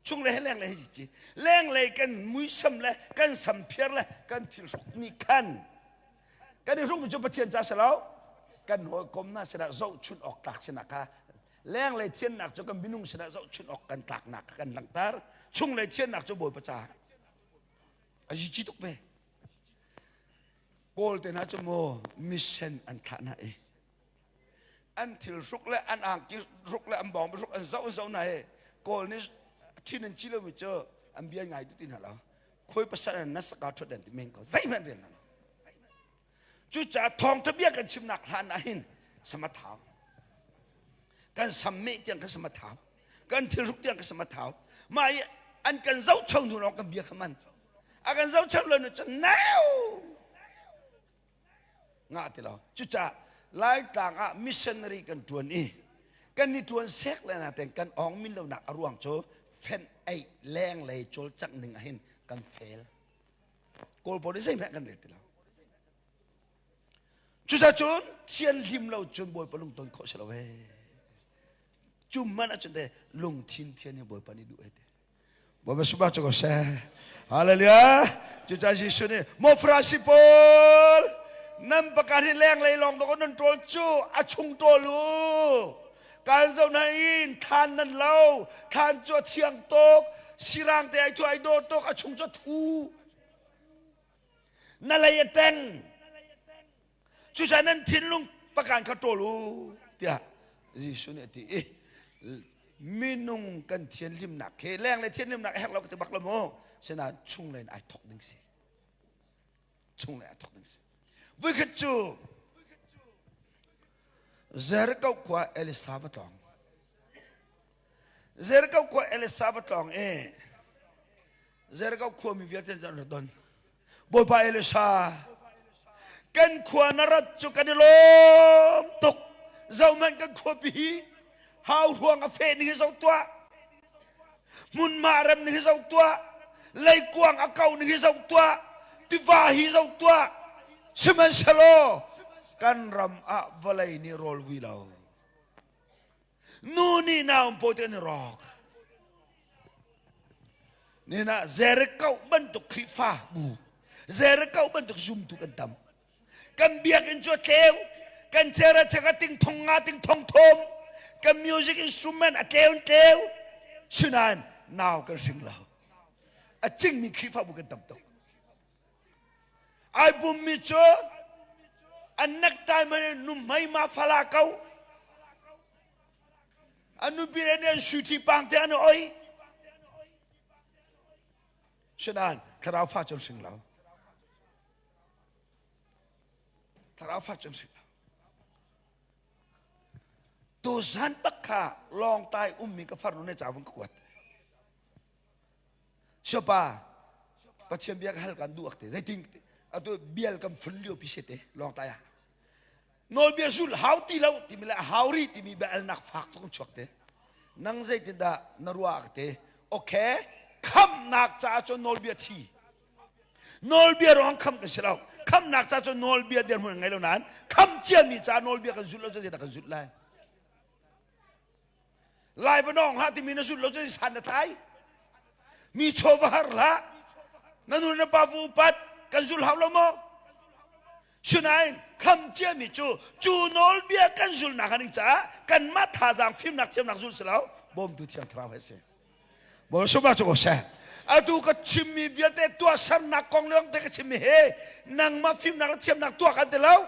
chung le he leng le he ji lenglei kan muisam le kan samphiar le kan thil hruk nih khan kan i hrukmi cu Pathian ca si lo kan hawikom hna sinah zohchunh awk tlak sinah kha lenglei thiannak cu kan minung sinah zohchunh awk kan tlaknak kha kan langhter chunglei thiannak cu Bawipa caah a ji tuk ve Kawl te hna cu maw mission an thlah hna i an thil hruk le an angki hruk le an bawng hruk an zoh zoh na he kawl nih thin an ci lomi cu an bia ngai tu ti hna lo khoi pasal an na saka thot an ti men ko zeihmanh rian lo cucaah thawngtha bia kan chimnak hlan ah hin samathau kan sam meh tiang kan samathau kan thil hruk tiang kan samathau mah i an kan zohcho hnu lawng kan bia kha man a kan zohcho lo nu cun neu ngah ti lo cucaah laitlang ah missionary kan tuan i kan ni tuan sek le na ten kan ong min lo nak a ruang cu fenh ei leng lei cawlcangh ning ahhin kan fail kawl pawl nih zeihmanh kan rel ti lo cucaah cun thianhlim lo cun bawipa lungton khawh si lo ve cu man ahcun te lungthin thian hi bawipa nih duh ai te Bawipa subah cu ko seh. Hallelujah. Cucaah Jesuh nih, Maw Farasi pawl, nan pakan hi lenglei lawng dawk nan ṭawl cu a chung ṭawl u. Kan zoh hna in thlan nan lo, thlan cu a thiang tuk, sirang te ai thu ai dawh tuk, a chung cu a thu. Na lei a teng. Cucaah nan thinlung pakan kha ṭawl u tiah Jesuh nih a ti i minung kan thianhlimnak khi lenglei thianhlimnak a herh lo ka ti bak lo mu sinain chunglei in ai thawk ding si chunglei ai thawk ding si voikhat cu Jericho khua Elisa va tlawng Jericho khua Elisa va tlawng i Jericho khuami vialte an ra don Bawipa Elisha kan khua na rat cu kan i lawm tuk zohhmanh kan khuapi hi hau ruang a feh ning hi zoh tuah hmunhma rem ning hi zoh tuah leikuang a kau ning hi zoh tuah tiva hi zoh tuah sihmanhsehlaw kan ram ah vawlei nih rawl vui lo Nu nih nau paw te an i rawk. Nihin ah Jericho bantuk Khrihfa bu, Jericho bantuk zumtu kan tam. Kan biakinn cu a tleu, kan chair a chek a ting thong nga ting thong thom, kan music instrument a tleu in tleu. Sinain nau kan hring lo. A cingmi Khrihfabu kan tam tuk. Ai bummi cu an necktie man nuhmei ma fala ko. An nupi le nih an suithi pang te an oi. Sinain thlarau fa cun hring lo. Thlarau fa cun hring lo. Tuzan bak kha lawngtai ummi ka farnu ne ca vung ka kuat. Siapa Pathian bia ka hal kan duh ak te zeitin atu bial kan fun lio pi se te lawng tai ah nawlbia zul hau ti lo timi le hau ri timi bia alnak fak tuk chuak te nang zeitin dah na ruah ak te okay khamnak caah cun nawlbia thi. Nawlbia ruang kham kan si lo. Khamnak ca cu nawlbia dirhmun ngei lo nain kham ciami ca nawlbia kan zulh lo cu zeidah kan zulh lai? Lai va nawng hlah timi na zulh lo cu san na tlai. Mi chaw va har hlah. Na nu na pa vu upat kan zul hau lo maw? Sinain kham ciami cu cu nawlbia kan zulnak haning caah kanmah thazaang fimnak thiamnak zul si lo bawmtu thiang thlarau he si. Bawi sumah cu ko seh. Atu ka chimmi vialte tuahsernak kong lawng te ka chimmi he nangmah fimnak le thiamnak tuah kan ti lo.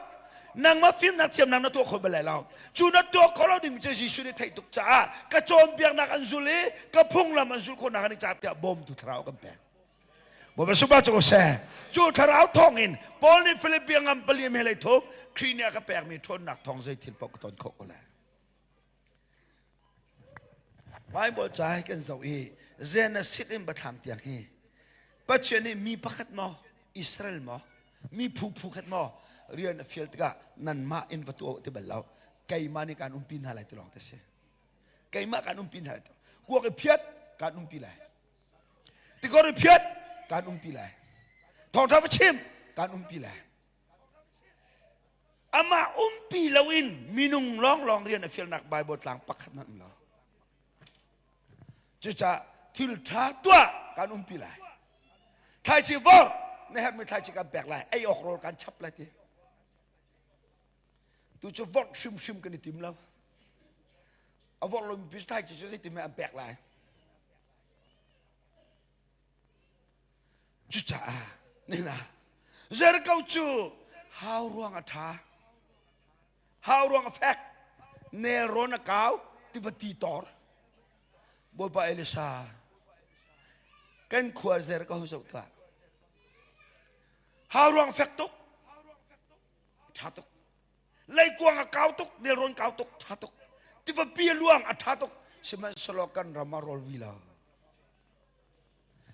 Nangmah fimnak thiamnak na tuah kho bal lai lo. Cu na tuah kho lo ding cu Jesuh nih theih tuk caah ka cawnpiaknak an zul i ka phunglam an zulh khawhnak an i caah tiah bawmtu thlarau kan pek. Bawipa sumah cu ko seh. Cu thlarau thawngin Paul nih Philippi ngam pali me lei thum Khrih nih a ka pekmi ṭhawnnak thawng zei thil paoh ka ton khawh ko lai. Bible ca hi kan zoh i Genesis in Biathlam tiang hi Pathian nih mi pakhat maw Israel maw mi phu phu khat maw rian a fial tikah nanmah in va tuah ti bal lo keimah nih kaan umpi hna lai ti lawng te si keimah kaan umpi hna lai ti kuak i phiat kaan umpi lai tikor i phiat kaan umpi lai thawngṭha va chim kaan umpi lai Amah umpi loin minung lawnglawng rian a fialnak Bible tlang pakhat hmanh um lo. Cucaah thil ṭha tuah kan umpi lai. Thlaici vor na herhmi thlaici kan pek lai, ei awk rawl kan chap lai ti. Tu cu vorh hrimhrim kan i tim lo. A vorh lomi pi thlaici cu zeitin an pek lai. Cucaah nihin ah Jericho cu hau ruang a ṭha, hau ruang a fek, nelrawn a kau, tiva ti tor. Bawipa Elisa, kan khua Jericho zoh tuah. Hau ruang fek tuk, ṭha tuk. Leikuang a kau tuk, nelrawn kau tuk, ṭha tuk. Tiva pi a luang a ṭha tuk. Sihmanhsehlaw kan ram ah rawl wi lo.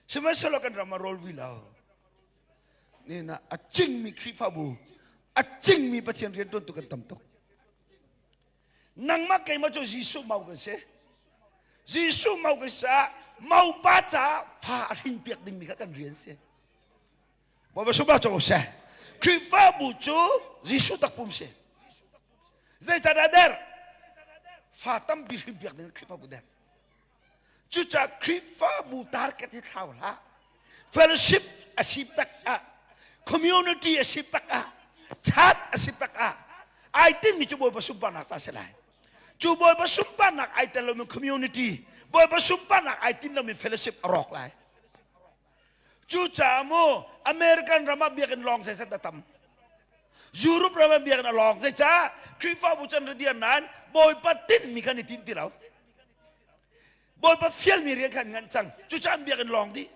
Sihmanhsehlaw kan ram a rawl vui lo. Nihin ah a cingmi Khrihfabu, a cingmi Pathian rianṭuantu kan tam tuk. Nangmah keimah cu Jesuh mau kan si. Jesuh mau kan si ah maupa caah fa a hrinpiak dingmi kha kan rian si. Bawipa sungpar cu seh. Khrihfabu cu Jesuh takpum si. Zeicahdah der? Fa tampi hrinpiak ding Khrihfabu der. Cucaah Khrihfabu target hi thlau hlah. Fellowship a si pak ah, community a si pak ah, chat a si pak ah, ai tinmi cu Bawipa sunparnak ca si lai. Cu Bawipa sunparnak ai tel lomi community, Bawipa sunparnak ai tin lomi fellowship a rawk lai. Cucaah mu American ram ah biakinn lawng zeizat a tam. Europe ram ah biakinn a lawng zeicah Khrihfabu can radian nain Bawipa tinmi khan i tin ti lo. Bawipa fialmi rian khan ngan cang. Cucaah an biakinn lawng dih.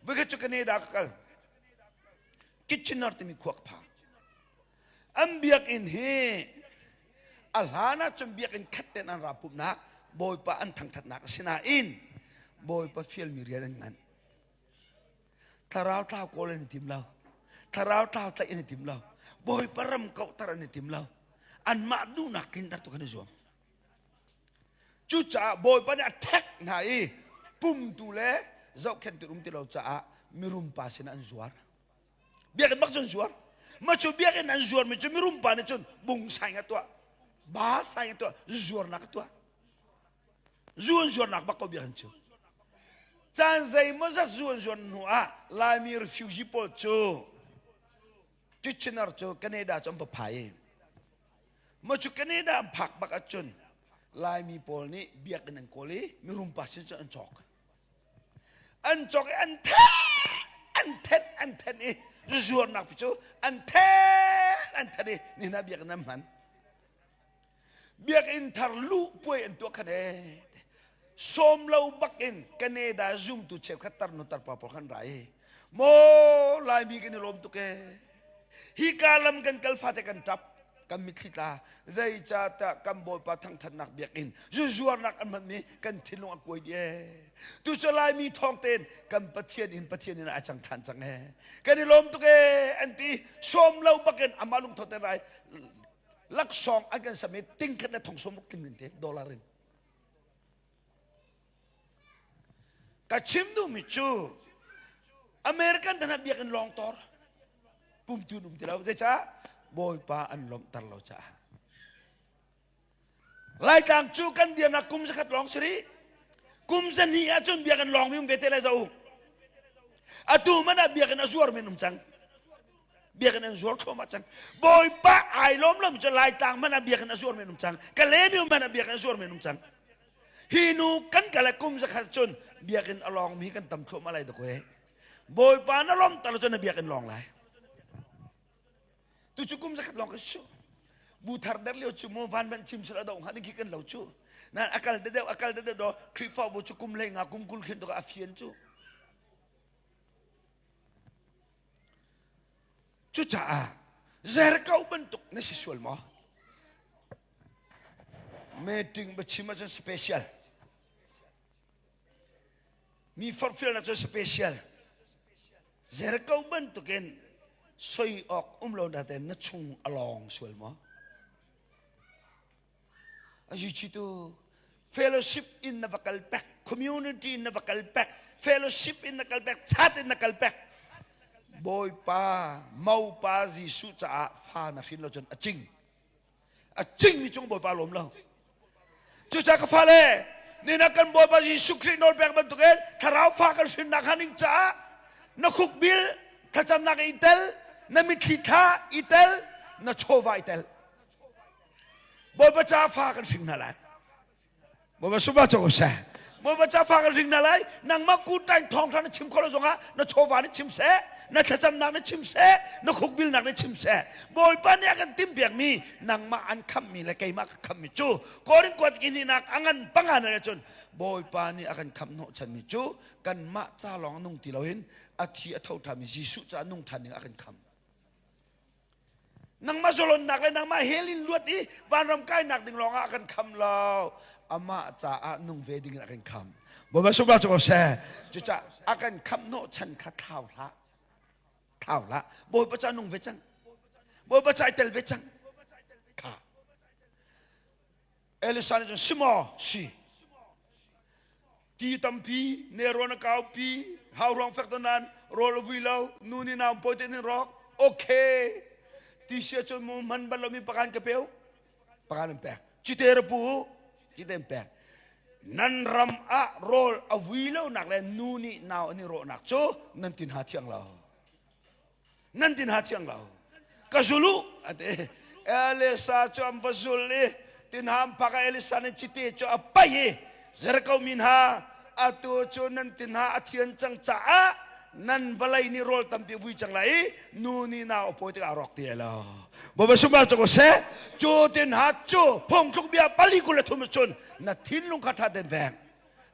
Voikhat cu Canada ka kal. Kitchener timi khua ka phang. An biakinn hi a hlan ah cun biakinn khat ten an ra pumhnak Bawipa an thangthatnak a si nain Bawipa fialmi rian an ngan. Thlarau tlau kawl an i tim lo. Thlarau tlau tlaih an i tim lo. Bawipa ram kauhter an i tim lo. Anmah duhnak tlinter tu kan i zuam. Cucaah Bawipa nih a ṭhek hna i pumtu le zohkhenhtu um ti lo caah mirum pa sinah an zuar. Biakinn bak cun zuar. Mah cu biakinn an zuarmi cu mirum pa nih cun bung saing a tuah, ba saing a tuah, zuarnak a tuah. Zu an zuarnak bak ko biakinn cu. Caan zeimawzat zu an zuar hnu ah Laimi refugee pawl cu Kitchener cu Canada cu an va phai i Maw cu Canada an phak bak ahcun Laimi pawl nih biakinn an kawl i mirum pa sin cun an cawk. An cawk i an then an then an then i zuarnak pi cu an then an then i nihin ah biakinn an hman. Biakinn thar luh puai an tuah khan ee. Sawm lo bak in Canada zumtu cheukhat tarnu tarpa pawl khan ra i maw Laimi kan i lawm tuk ee. Hika lam kan kal fate kan ṭap kan mitthli tla zeicahtiah kan Bawipa thangṭhatnak biakinn zuzuarnak an hmanmi kan thinlung a kuai dih ee. Tu cu Laimi thawng tein kan Pathian in Pathian in ai cang ṭhan cang ee. Kan i lawm tuk ee an ti sawm lo bakin amah lungtho te rai laksawng an kan sam i tingkhat le thong sawm tling in te dollar in. Ka chim duhmi cu. American tan ah biakinn lawng tor. Pumtu um ti lo. Zeicah? Bawipa an lawmhter lo caah. Laitlang cu kan dirnak kum zakhat lawng si rih. Kum zahnih ahcun biakinn lawng mi um ve te lai zo. Atu man ah biakinn a zuar men um cang. Biakinn an zuar thluahmah cang. Bawipa ai lawm lo mi cu Laitlang man ah biakinn a zuar men um cang. Kalemi man ah biakinn a zuar men um cang. Hi nu kan kal kum zakhat cun biakinn a lawng mi kan tam thluahmah lai dak we. Bawipa na lawm tar cun na biakinn lawng lai. Tu cu kum zakhat lawng ka su. Bu thar der lio cu mu van man chim sila do hnga ding khi kan lo cu. Nan akal de deuh akal de deuh do Khrihfabu cu kum lei nga kum 20 khin to ka afian cu. Cucaah Jericho bantuk na si sual maw? Meeting biachim ahcun special. Mi forhfialnak cu special. Jericho bantukin soi awk um lo natein na chung a lawng sual maw? Ayi tu fellowship in na va kal pek, community in na va kal pek, fellowship in na kal pek, chat in na kal pek. Bawipa, maupa Jesuh caah fa na hrin lo cun a cing. A cingmi cung Bawipa lawm lo. Cucaah ka fale, nina kan Bawipa Jesuh Khrih nawlpek bantukin thlarau fa kan hrinnak hnga ding caah na khukbil thlacamnak i tel, na mitthli thla i tel, na chawva i tel. Bawipa caah fa kan hring hna lai. Bawipa sumah cawk seh. Bawipa ca fa kan ring na lai. Nangmah kutain thawngtha na chim khawh lo zongah na chawva nih chim seh, na thlacamnak nih chim seh, na khukbilnak nih chim seh. Bawipa nih a kan timhpiakmi nangmah an khammi le keimah ka khammi cu Korin kuat ki hnihnak a ngan panga na cun Bawipa nih a kan khamh hnawhchanmi cu kanmah ca lawng nung ti loin a thi a tho ṭhanmi Jesuh ca nung ṭhan ding a kan khamh. Nangmah zalonnak le nangmah hell in luat i vanram kainak ding lawngah a kan kham lo. Amah caah nung ve ding in a kan kham. Bawipa sunglaw cu ko seh. Cucaah a kan khamh hnawh chan kha thlau hlah. Thlau hlah. Bawipa caah nung ve cang. Bawipa caah i tel ve cang. Kha. Elisa nih cun si maw? Si. Ti tampi, nelrawn a kaupi, hauruang fek nan rawl a vui lo, nu nih nau pawi te nin rawk. Okay. Ti sia cun mu man bal lomi pakan ka peu. Pakan an pek. Cite ra pu, cite an pek. Nan ram ah rawl a vui lo nak le nu nih nau an i rawhnak cu nan tin ha thiang lo. Nan tin ha thiang lo. Ka zulu ate. Elisa cu an va zul i tinham phak ah Elisa nih cite cu a paih i Jericho mi hna atu cu nan tin ha a thian cang caah nan vawlei nih rawl tampi vui cang lai i nu nih nau a pawi tikah a rawk ti lo. Bawipa sungbar cu ko seh. Cu tin ha cu phungthluk bia pali 23 cun na thinlung kha ṭha tein veng.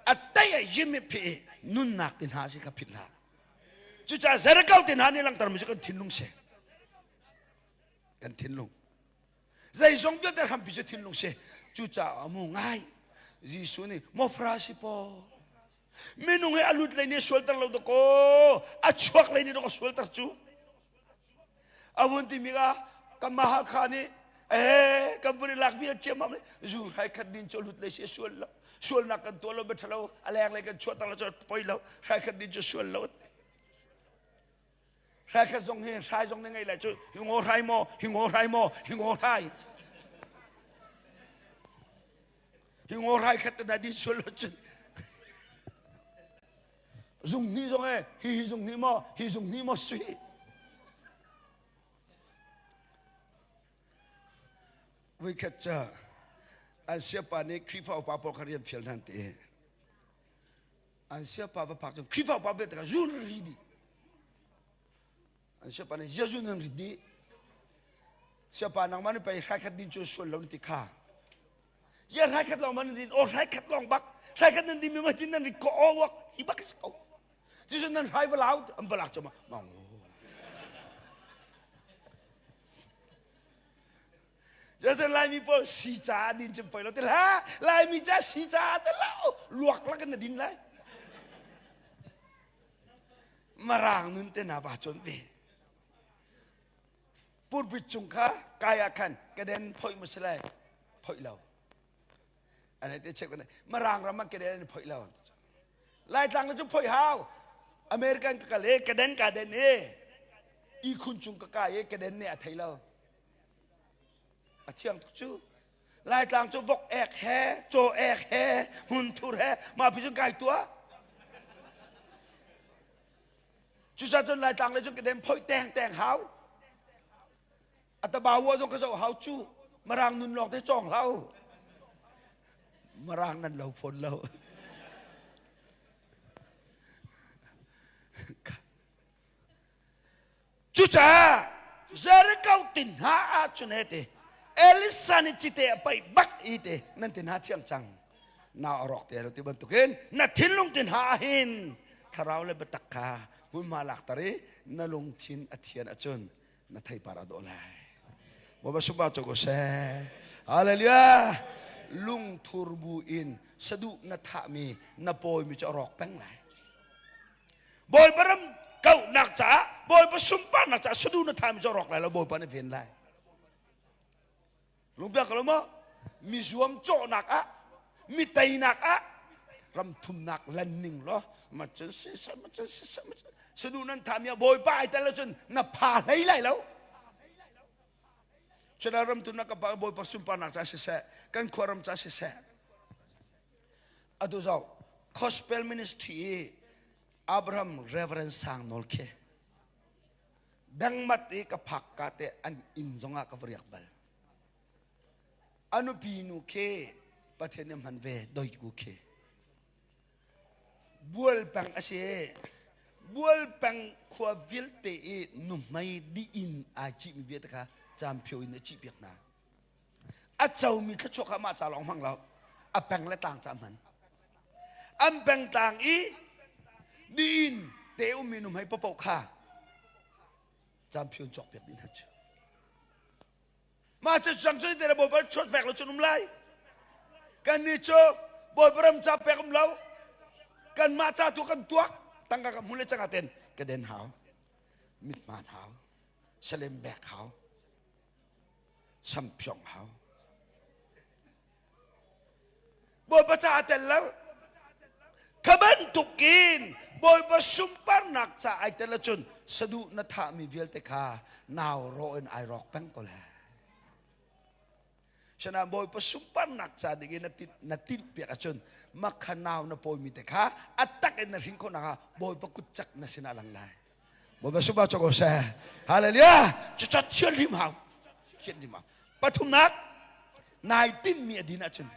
A tei a yim i phih i nunnak tin ha si kha phit hlah. Cucaah Jericho te hna nih langhtermi cu kan thinlung si. Kan thinlung. Zeizong vialte hrampi cu thinlung si. Cucaah mu ngai. Jesuh nih maw Farasi pawl minung hi a lut lei nih sualter lo dakaw a chuak lei nih dakaw sualter cu a vun timi ka kanmah Hakha nih ee kan vun i lak mi a ciammam le zu hrai khat din cu lut lei si sual lo sualnak kan tuah lo bia lo a leng lei kan chuahter lo cu poi lo hrai khat din cu sual lo hrai khat zong hi hrai zong na ngei lai cu hi ngaw hrai maw hi ngaw hrai maw hi ngaw hrai hi ngaw hrai khat te na din sual lo cun zung hnih zong e hi hi zung hnih maw hi zung hnih maw sui Voikhat cu an siapa nih Khrihfa upa pawl kha rian fial hna an ti. An siapa va phak cun Khrihfa upa vialte kha zun ri dih. An siapa nih zia zun an rit dih. Siapa nangmah nih pei hraikhat din cu sual lo na ti kha. Zia hraikhat lawng man din o hraikhat lawng bak hraikhat nan din mi ma tin nan rit ko o wak hi bak si ko. Cucun nan hrai va lau an va lak cu ma mang Zeicah Laimi pawl si ca din cun poi lo ti hlah. Laimi ca si ca te lo luak lak in na din lai. Marang nun te na va cawn ve. Pulpit cung kha kai ah khan keden phoih mu si lai phoih lo. Ane te check Marang ram ah keden an phoih lo. Laitlang cu phoih hau. American ka kal e kaden ka den e ihkhun cung ka kai e kaden ne a thei lo. A thiang tuk cu. Laitlang cu vok ek he, caw ek he, hmunthur he, mah pi cun kai tuah. Cucaah cun Laitlang le cun kaden phoih teng teng hau. A tabawa zong ka zoh hau cu. Marang nun lawng te cawng hlau. Marang nan lo fawn lo. Cucaah Jericho tin hna ah cun he ti Elisa nih cite a paih bak i ti nan tin hna thiam cang na rawk te lo ti bantukin na thinlung tin hna ah hin thlarau le biatak kha hmunhma lakter i na lungthin a thian ahcun na theipar a dawh lai. Bawipa sungpa cu ko seh. Hallelujah. Lungthur bu in saduh na thahmi na pawimi cu a rawk peng lai. Bawipa ram kauhnak caah Bawipa sunparnak caah saduh na thahmi cu a rawk lai lo Bawipa nih ven lai. Lungpiak ko lo maw? Mi zuam cawhnak ah mi teinak ah ram thumnak lanning law ma cun siseh ma cun siseh ma cun saduh nan thahmi ah Bawipa ai tel ahcun na pha hlei lai lo. China ram thumnak ka pa Bawipa sunparnak ca siseh kan khua ram ca siseh atu zau gospel ministry i Abraham Reverend Sang Nawl khi dangmat i ka phak ka te an inn zongah ka va riak bal a nupi nu khi Pathian nih hman ve doi ku khi bual peng a si bual peng khua vialte i nuhmei diin ai cihmi vialte kha camphio in a cih piak hna a comi thluachuah kha mah ca lawng hmang lo a peng le tlang ca hman an peng tlang i diin te ummi nuhmei paoh kha camphio cawk piak dih hna cu mah cu cang cu te bawipa chuat pek lo cun um lai kan nih cu bawipa ram ca pek um lo kan mah ca tu kan tuak tangka ka hmu le canga ten ka den hau mithman hau salem bek hau samphyong hau Bawipa caah tel lo kha bantukin Bawipa sunparnak ca ai tel ahcun saduh na thahmi vialte kha nau rawh in ai rawk peng ko lai Sinain Bawipa sunparnak ca ding in na tinh piak ahcun makha nau na pawimi te kha a tak in na hrin khawh nakhnga Bawipa kut cak na sinah lang lai Bawipa sunpar cu ko seh. Hallelujah. Cucu thianhlim hau. Thianhlim hau. Pathumnak nai tinmi a din ahcun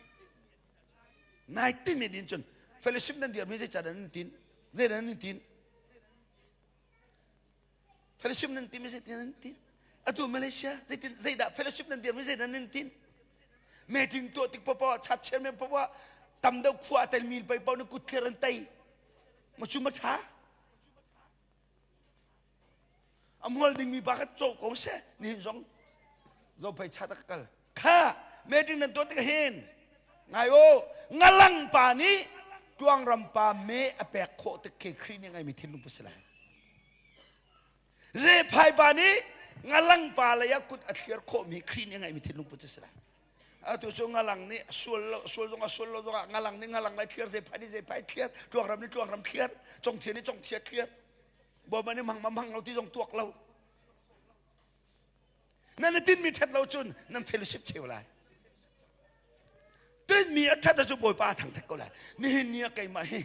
nai tinmi a din cun fellowship nan dirmi zei ca nan tin zei nan tin fellowship nan tin zei nan tin atu Malaysia zeitin zeidah fellowship nan dirmi zei nan tin meeting tuah tik popo chat chairman popo tam deuh khua telmi pai pau na kut thlir an tei ma chu ma tha A mual dingmi pa kha cawh ko seh nihin zong zophei chat a ka kal kha meeting nan tuah tik hin ngai o ngalang pa nih tluangram pa me a pek khawh tik khi Khrih nih ngeimi thinlung pu si lai zephai pa nih ngalang pa lei ah kut a thliar khawhmi Khrih nih ngeimi thinlung pu si lai atu cu ngalang nih sual lo sual zong a sual lo zong ah ngalang nih ngalang lai thliar zephai nih zephai thliar tluangram nih tluangram thliar congthia nih congthia thliar bawma nih mang mang lo ti zong tuak lo nan i tinmi ṭhat lo cun nan fellowship cheu lai tinmi a ṭhat cu bawipa a thangṭhat ko lai nihin ni ah keimah hi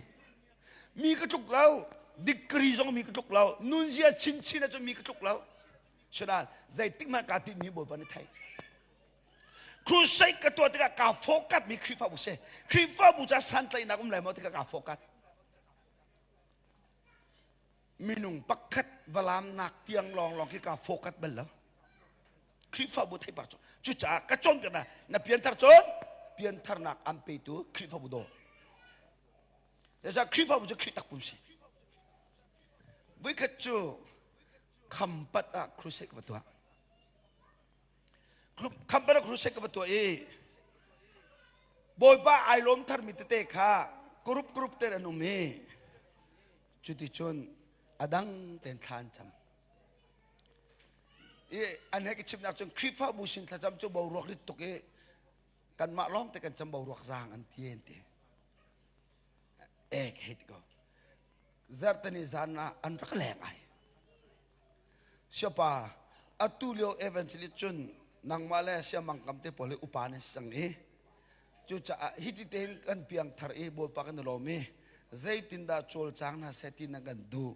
mi ka tluk lo degree zong mi ka tluk lo nunzia chinchin ah cun mi ka tluk lo Shudan zeitik hmanh kaa tinmi bawipa nih thei Crusade ka tuah tikah kaa focus mi Khrihfabu si. Khrihfabu ca santlaihnak um lai maw tikah kaa focus. Minung pakhat valamnak tiang lawnglawng khi kaa focus bal lo. Khrihfabu theipar cu. Cucaah ka cawnpiak na na pianthar cun piantharnak an petu Khrihfabu daw. Cucaah Khrihfabu cu Khrih takpum si. Voikhat cu khampat ah crusade ka va tuah. Khampat ah crusade ka va tuah i Bawipa ai lawm tharmi tete kha group group te an um i cuticun a dang ten thla an cam. I an he ka chimnak cun Khrihfabu sin thlacam cu boruak rit tuk i kanmah lawng te kan cam boruak zaang an ti an ti. Ek hei ti ko. Zarhteni zan ah an rak leng ai. Siapa atu lio evangelist cun nangmah le siamang kam te pawl hi upa nan si cang i cucaah hiti tein kan piangthar i Bawipa kan i lawm i zeitindah cawlcang hna seh ti na kan duh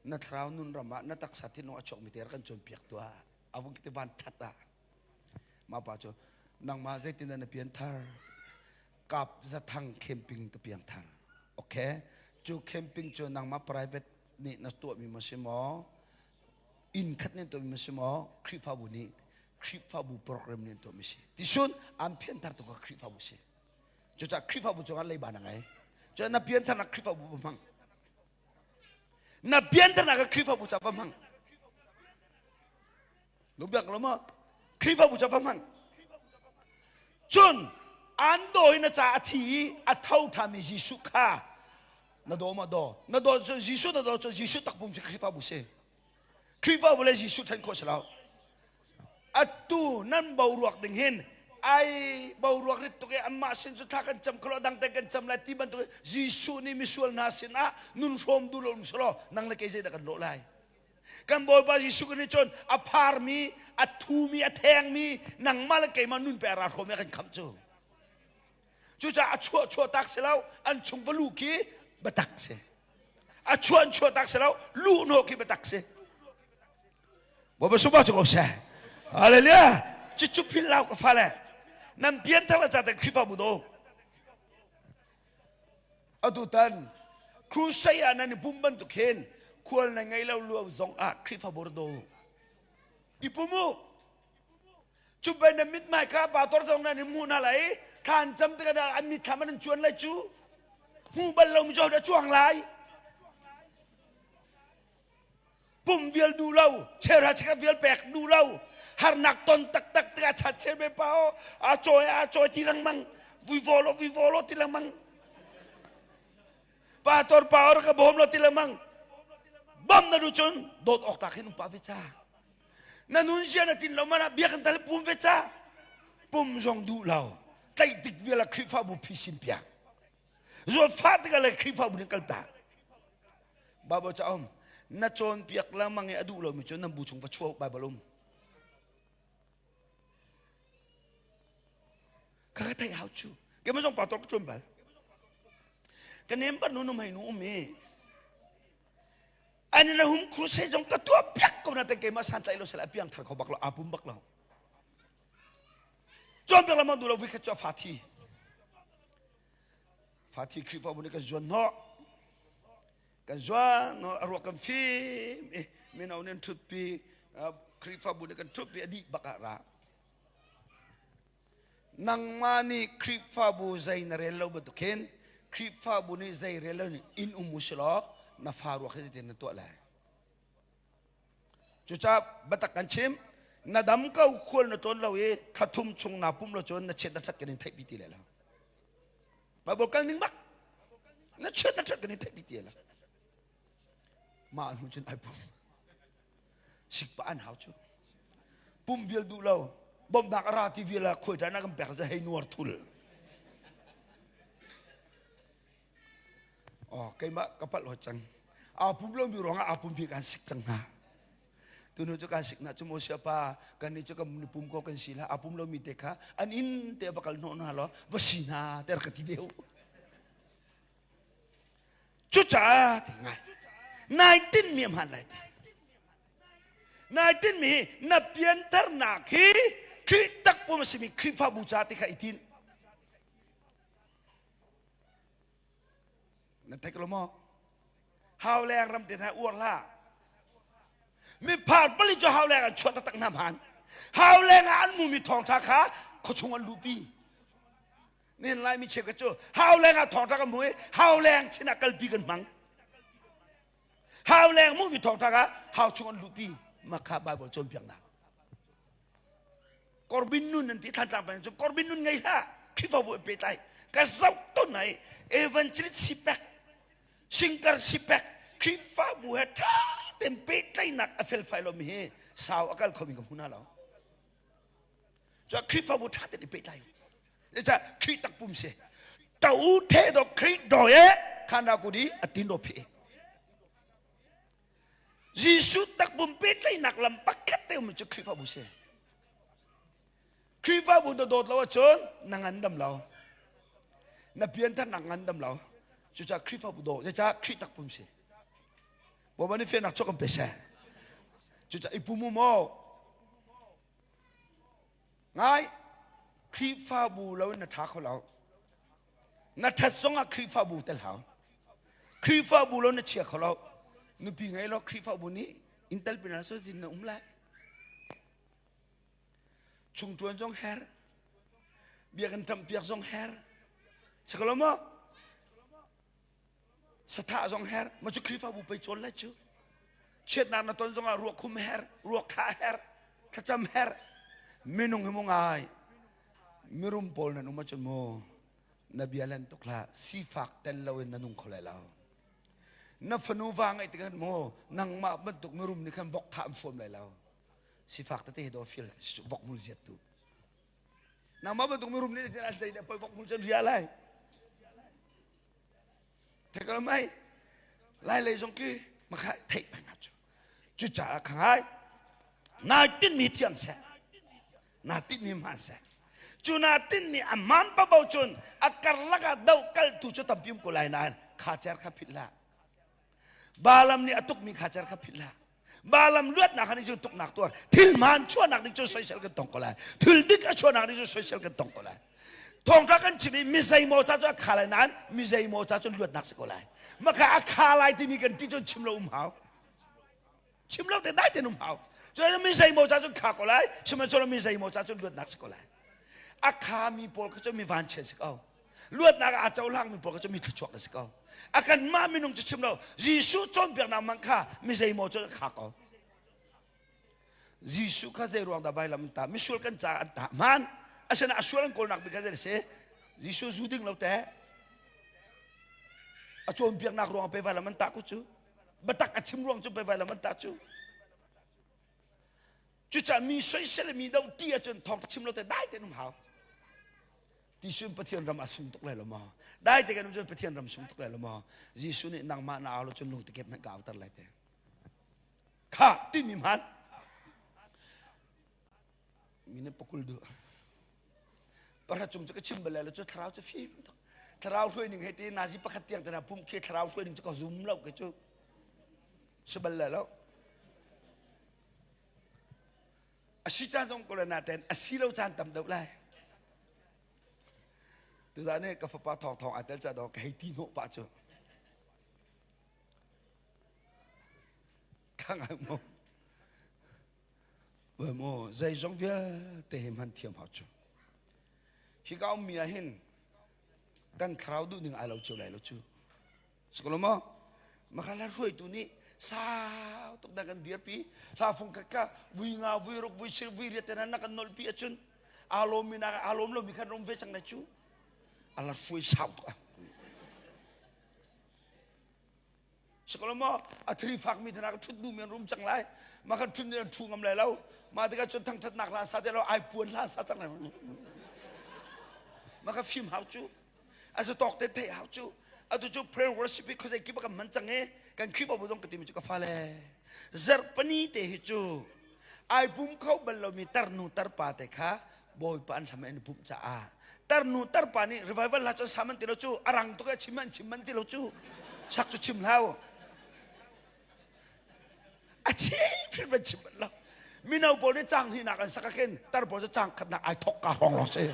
na thlarau nun ram ah na taksa thinlung a chuakmi te rak kan cawnpiak tuah a vung ti van that ah mah pa cu nangmah zeitindah na pianthar kap zathang camping in ka piangthar okay cu camping cu nangmah private nih na tuahmi ma si maw inn khat nih tuahmi ma si maw Khrihfabu nih Khrihfabu program nih tuahmi si tisun an pianthar tu ka Khrihfabu si cucaah Khrihfabu cungah leiba na ngei cu na piantharnak Khrihfabu va hmang na piantharnak ka Khrihfabu ca va hmang Lungbiak lo maw? Khrihfabu cu va hmang. Cun an dawi na ca a thi i a tho ṭhami Jesuh kha na daw ma daw? Na daw cun Jesuh na daw cun Jesuh takpum cu Khrihfabu si. Khrihfabu le Jesuh ṭhen khawh si lo. Atu nan boruak ding hin ai boruak rit tuk i anmah sin cu thla kan cam kholo dang te kan cam lai ti bantuk Jesuh nih misual hna sin ah nun hrawm duh lo um selaw nang le kei zeidah kan lawh lai? Kan Bawipa Jesuh Khrih nih cun a pharmi, a thumi, a thengmi nangmah le keimah nun pe a ra hrawm i a kan khamh cu. Cucaah a chuah chuah tak si lo, an chung va luh khi biatak si. A chuah an chuah tak si lo, luh hnawh khi biatak si. Bawipa sungpar cu ko seh. Hallelujah. Cucu philh lau ka fale. Nan pianthar le cate Khrihfabu do. Atutan crusade ah nan i pum bantuk hin khual na ngei lo luo zong ah Khrihfabu ra do. I pum u. Cu bai na mithmai kha pastor zong nan i hmuh hna lai thlan cam tikah an mitthlam an cuan lai cu. Hmu bal lomi cu hodah cuang lai. Pum vial duh lo, chera cheka vial pek duh lo, harnak ton taktak tikah chat che be pa o, a cawi a cawi ti lengmang, vui volo vui volo ti lengmang. Pa tor pa or ka bawm lo ti lengmang. Bom na du cun dawt awk tak hin um pa ve cha. Na nun zia na tin lo mana biak tal pum ve cha. Pum zong duh lo. Tlaih dik vial a Khrihfabu phisin piak. Zawtfah tikah le Khrihfabu nih kaltak. Bible ca um na cawnpiak lengmang i a duh lomi cu nan bu chung va chuah Bible um. Ka ka theih hau cu. Keimah zong pastor ka ṭuan bal. Ka nem bar nu nu hei nu um i ani na hum crusade zong ka tuah piak ko na te keimah santlaih lo sel a piang thar kho bak lo aa pum bak lo. Cawnpiak lengmang duh lo voi khat cu a fa thi. Fa thi Khrihfabu nih kan zuan hnawh. Kan zuan hnawh a ruak kan fim i mino nih an ṭhutpi Khrihfabu nih kan ṭhutpi a dih bak ah ra. Nangmah nih Khrihfabu zei na rel lo bantuk hin Khrihfabu nih zei rel lo in um u silaw na fa ruak hi zeitin na tuah lai. Cucaah biatak kan chim na dam ko khual na tlawn lo i thla thum chung naa pum lo cun na chiat na ṭhat kan in theihpi ti lai lo. Bible kal ning bak na chiat na ṭhat kan in theihpi ti lai lo. Mah hnu cun ai pum. Sikpa an hau cu. Pum vial duh lo bawmhnak a ra ti vial ah khuai ṭan ah kan pek cu hei nuar thul. Oh, keimah ka palh hoi cang. Aa pum lomi ruangah aa pum bik an sik cang hna. Tunu cu kan sik hna cu maw siapa kan nih cu kan pum ko kan si la aa pum lomi te kha an inn te va kal hnawh hna law va si hna te rak ka ti ve u. Cucaah ti ngai. Nai tinmi a hmaan lai ti. Nai tinmi hi na pianternak hi Khrih takpum a simi Khrihfabu ca ti kha i tin. Na theih lo maw? Hau leng ram te hna uar hlah. Mi phar pali cu hau leng an chuah taktak hna hman. Hau leng ah an mumi thawngtha kha khuachung an luhpi. Nin lai mi cheukhat cu hau leng ah thawngtha kan hmu i hau leng chin ah kalpi kan hmang. Hau leng hmuhmi thawngtha kha hau chung an luhpi. Mah kha Bible cawnpiaknak. Korbin nun an ti Thlantlang peng cu Korbin nun ngei hlah Khrihfabu an pehtlai ka zoh ton ai evangelist sipek singkar sipek Khrihfabu he ṭha tein pehtlaihnak a felfai lomi hi sau a kal khomi ka hmu hna lo cun Khrihfabu ṭha tein i pehtlai Zeicah Khrih takpum si to the do Khrih do e khana kudi atin do phi. Jesuh takpum pehtlaihnak lam pakhat te um cu Khrihfabu si. Khrihfabu na dawt lo ahcun na ngandam lo. Na piantharnak ngandam lo. Cucaah Khrihfabu daw, cucaah Khrih takpum si. Bawipa nih fiannak cu kan pe seh. Cucaah i pum u maw? Ngai, Khrihfabu lo in na ṭha kho lo. Na ṭhat zongah Khrihfabu tel hau. Khrihfabu lo na chia kho lo. Nupi ngei lo Khrihfabu nih in tel pinah so zin na um lai. Chungṭuan zong her. Biakinn ṭampiak zong her. Sikalo maw? Sathah zong her. Ma cu Khrihfabu pei cawn lai cu. Chiatnak na ton zongah ruakhum her, ruakthlah her, thlacam her. Minung hi mu ngai. Mirum pawl nan um ahcun mu na bia len tuk hlah. Sifak tel loin na nung kho lai lo. Na fanu va ngeih tikah mu nangmah bantuk mirum nih khan vok thah an fuam lai lo. Sifak tete hi daw fil vok hmul ziat tu. Nangmah bantuk mirum nih an zei dah poi vok hmul cun ria lai. Thei mai lai lei zong ki makha theih peng cu. Cucaah kha ngai nai tinmi thiang seh. Na tinmi hmaan seh. Cu na tinmi a man pabo cun a karlak ah do kal tu cu tampi um ko lai nain kha cer kha philh hlah. Balaam nih a tukmi kha cer kha philh hlah. Balaam luatnak kha nih cun tuknak tuar. Thil hmaan chuahnak nih cun soisel kan tong ko lai. Thil dik a chuahnak nih cun soisel kan tong ko lai. Thawngṭha kan chim i mi zeimaw ca cu a kha lai nain mi zeimaw ca cun luatnak si ko lai. Maka a kha lai timi kan ti cun chim lo um hau. Chim lo te dai ten um hau. Cun mi zeimaw ca cun kha ko lai, sihmanhsehlaw mi zeimaw ca cun luatnak si ko lai. A khami pawl kha cu mi vanchiat si ko. Luatnak ah aa cohlangmi pawl kha cu mi thluachuak an si ko. A kanmah minung cu chim lo, Jesuh cawnpiaknak man kha mi zeimaw cu an kha ko. Jesuh kha zei ruang dah vailam an tah? Misual kan caah an tah hmaan. Asinain a sual an kawlnak bik kha zei a si? Jesuh zu ding lo teh. A cawnpiaknak ruang pe vailam an tah ku cu. Biatak a chim ruang cu pe vailam an tah cu. Cucaah mi soisel mi do ti ahcun thawng chim lo te dai tein um hau. Ti sun Pathian ram a sung tuk lai lo maw? Dai te kan um cun Pathian ram sung tuk lai lo maw? Jesuh nih nangmah na au lo cun lung tikep hmanh ka auter lai te. Kha timi hman. Mi nih pakul duh. Para cung cu ka chim bal lo cu thlarau cu fim tuk. Thlarau hruai ning he ti nazi pakhat tiang te na pum khi thlarau hruai ning cu ka zum lo ke cu. Si bal lo. A si caan zong ko le naten a si lo caan tam deuh lai. Tuzaan nih ka fapa thawng thawng aa tel ca dawh ka hei ti hnawh pah cu. Ka ngai maw? Oi maw zeizong vialte hi hman thiam hau cu. Hi ka ummi ah hin kan thlarau duh ning ai lo cio lai lo cu. Sikolo maw? Makala hruaitu nih sau tuk dah kan dirpi. Hla fung khat kha vui nga, vui ruk, vui sir, vui riat te na kan nolpi ahcun aa lawmmi nak aa lawm lomi khan rum ve cang lai cu. Ala hruai sau tuk ah. Sikolo maw? A thri fakmi te nak thut duhmi an rum cang lai. Ma kan thut nih an thu ngam lai lo. Ma tikah cun thangthatnak hla sa te lo ai puan hla sa cang lai. Ma ka fim hau cu. A zu tawk te theih hau cu atu cu prayer worship hi khuazei kip ah kan hman cang i kan Khrihfabu zong ka timi cu ka fale zarhpani te hi cu ai pum kho bal lomi tarnu tarpa te kha Bawipa an hlam in pumh caah tarnu tarpa nih revival hla cun sa man ti lo cu a rang tuk e chim an chim man ti lo cu sak cu chim hlah a chim hrim van chim lo mino pawl nih cang hnihnak an sak ah khin tar pawl cu cang khatnak ai thok ka hrawng lawng si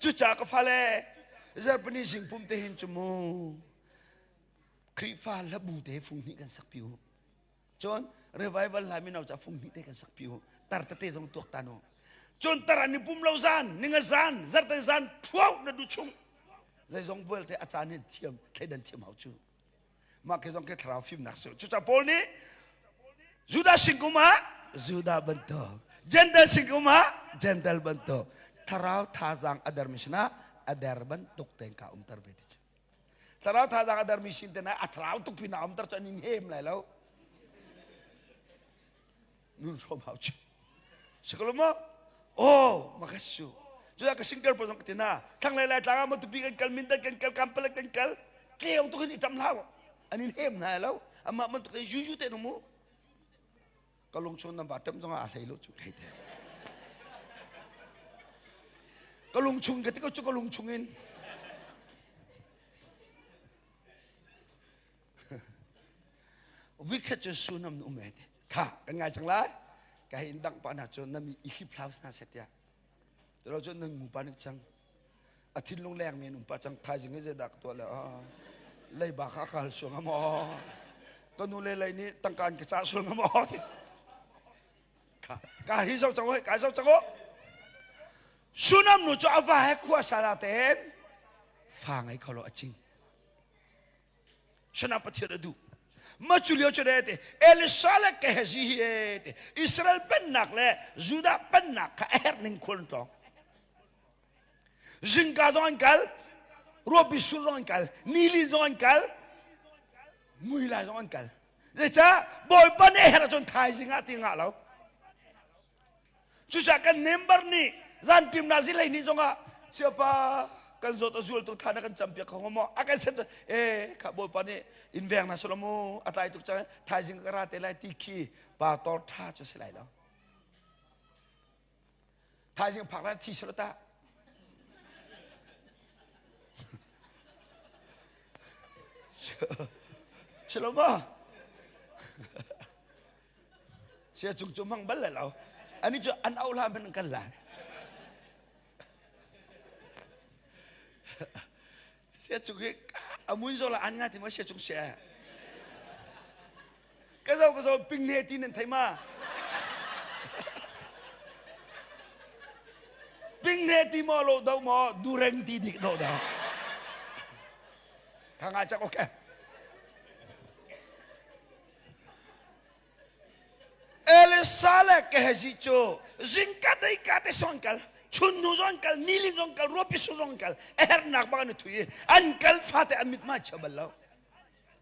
Cucaah ka fale zarhpini zing pum te hin cu mu Khrihfa hlabu te fung hnih kan sak pi u. Cun revival hla mino ca fung hnih te kan sak pi u. Tar tete zong tuak tan u. Cun tar an i pum lo zan, ninga zan, zarte zan thuau na du chung. Zeizong vialte a caan hin thiam, thleidan thiam hau cu. Mah ke zong ke thlarau fimnak si. Cucaah Paul nih Judah singkum ah Judah bantuk, Gentile singkum ah Gentile bantuk, thlarau thazaang a dermi sinah a der bantuk tein ka umter ve ti cu. Thlarau thazaang a dermi sin te a thlarau tuk pin a umter cu an in hem lai lo. Nun hrom hau chi. Sikolo mo? Oh, makasu. Cudah ka single pa zong ka ti na. Thlanglei lai tlang ah matupi kan kal, Mindat kan kal, Kampala kan kal. Tleu tuk in i ṭam hlah an in hem hna lo. Amah bantuk in yuyu te mu. Ka lung chung nan va ṭam zongah a hlei lo cu hei te. Ka lung chung ka ti ko cu ka lung chung in. Vikhat cu sunam na um e te. Kha kan ngai cang lai. Ka hei in dang pa na cu na mi i hlip hlau hna seh tiah. Tilo cu nan ngu pa nih cang. A thinlung leng mi an um pa cang thaizing hi zeidah ka tuah le leiba kha ka hal sual hnga maw? Ka nu le lei nih tangka an ka cah sual hnga maw? Ka ka hi zo cang ka zo cang Sunam nu cu a va he khua sala tein fa ngei kho lo a cing. Shana Pathian a duh. Ma cu lio cu te Elisa le Gehazi hi e te Israel pennak le Judah pennak kha a herh ning khual an tlawng. Zingka zong an kal, ruapi sur zong an kal, nili zong an kal, mui lai zong an kal. Zeicah Bawipa nih a herh ahcun thaizing ah ti ngah lo. Cucaah kan member nih zan timna zilei ni zongah siapa kan zawt a zual tuk thla na kan campiak kho maw a kan set e kha bawipa nih in veng na solo mu a tlai tuk cang thaizing ka ra te lai ti khi pa tor tha cu si lai lo thaizing phak lai thi selo ta silo ma Sia cung cu hmang bal lo. Ani cu an auh hlah hmanh kan lai. Sia cung hi amun zola an nga ti ma sia cung sia. Ka zo ka zo ping ne ti nan thei ma. Ping ne ti mo lo do mo dureng ti dik do do. Ka nga chak okay. Elisa le Gehazi cu zingka deika te song kal chun hnu zong kal nilin zong kal ruapi su zong kal a hernak bang an i thui i an kal fate an mithmai chia bal lo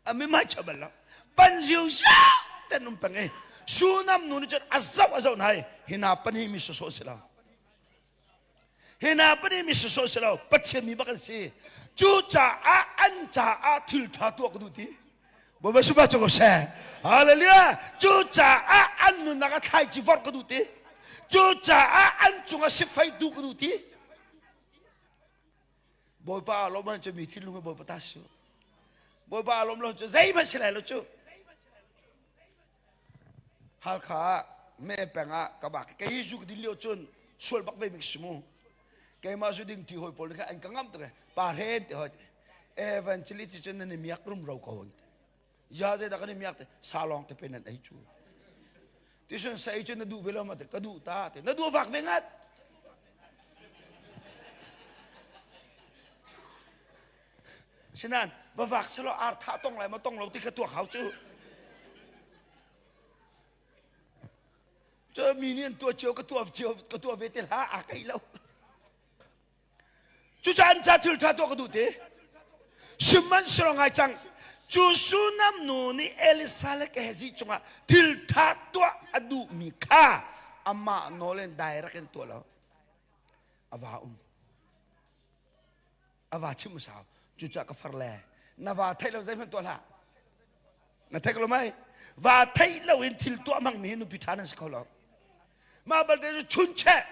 an mithmai chia bal lo pan ziu ziau ten um peng i sunam nu nih cun a zoh a zoh hna i hina pani mi sawsawh si lo Hi hna pahnih mi sawsawh si lo Pathian mi bak an si. Cucaah an caah thil ṭha tuah ka duh ti. Bawipa supa cu ko seh. Hallelujah. Cucaah an nunnak ah thlaici vorh ka duh ti. Cucaah an cungah sifai duh ka duh ti. Bawipa aa lawm cu mi thinlung hi Bawipa ta si. Bawipa aa lawm lo cu zeihmanh si lai lo cu. Halkha ah me peng ah ka bak kei zu ka din lio cun sual bak ve mi si mu keimah zu ding ti hoi pawl kha an ka ngam tuk pa hren ti hoi evangelist cun nan i miak rum ro ko ya zei dah kan i miak te sa lawng te pe nan ei cu ti sun sa ei cu na duh ve lo ma te ka duh ta te na duh vak ve ngat Sinan va vak selaw ar thah tong lai ma tong lo ti kha tuak hau cu. Cu mi nih an tuah cio ka tuah cio ka tuah ve te hlah a kai lo. Cucaah an ca thil tha tuah ka duh te. Sihmanhsehlaw ngai cang cu Sunam nu nih Elisa le Gehazi cungah thil tha tuah a duhmi kha amah nawl in direct in tuah lo. A va um. A va chim sau cucaah ka far le na va theih lo zeihmanh tuah hlah na theih lo mai va theih lo in thil tuah hmang mi hi nupi ṭha nan si kho lo mah balte cu chuncheh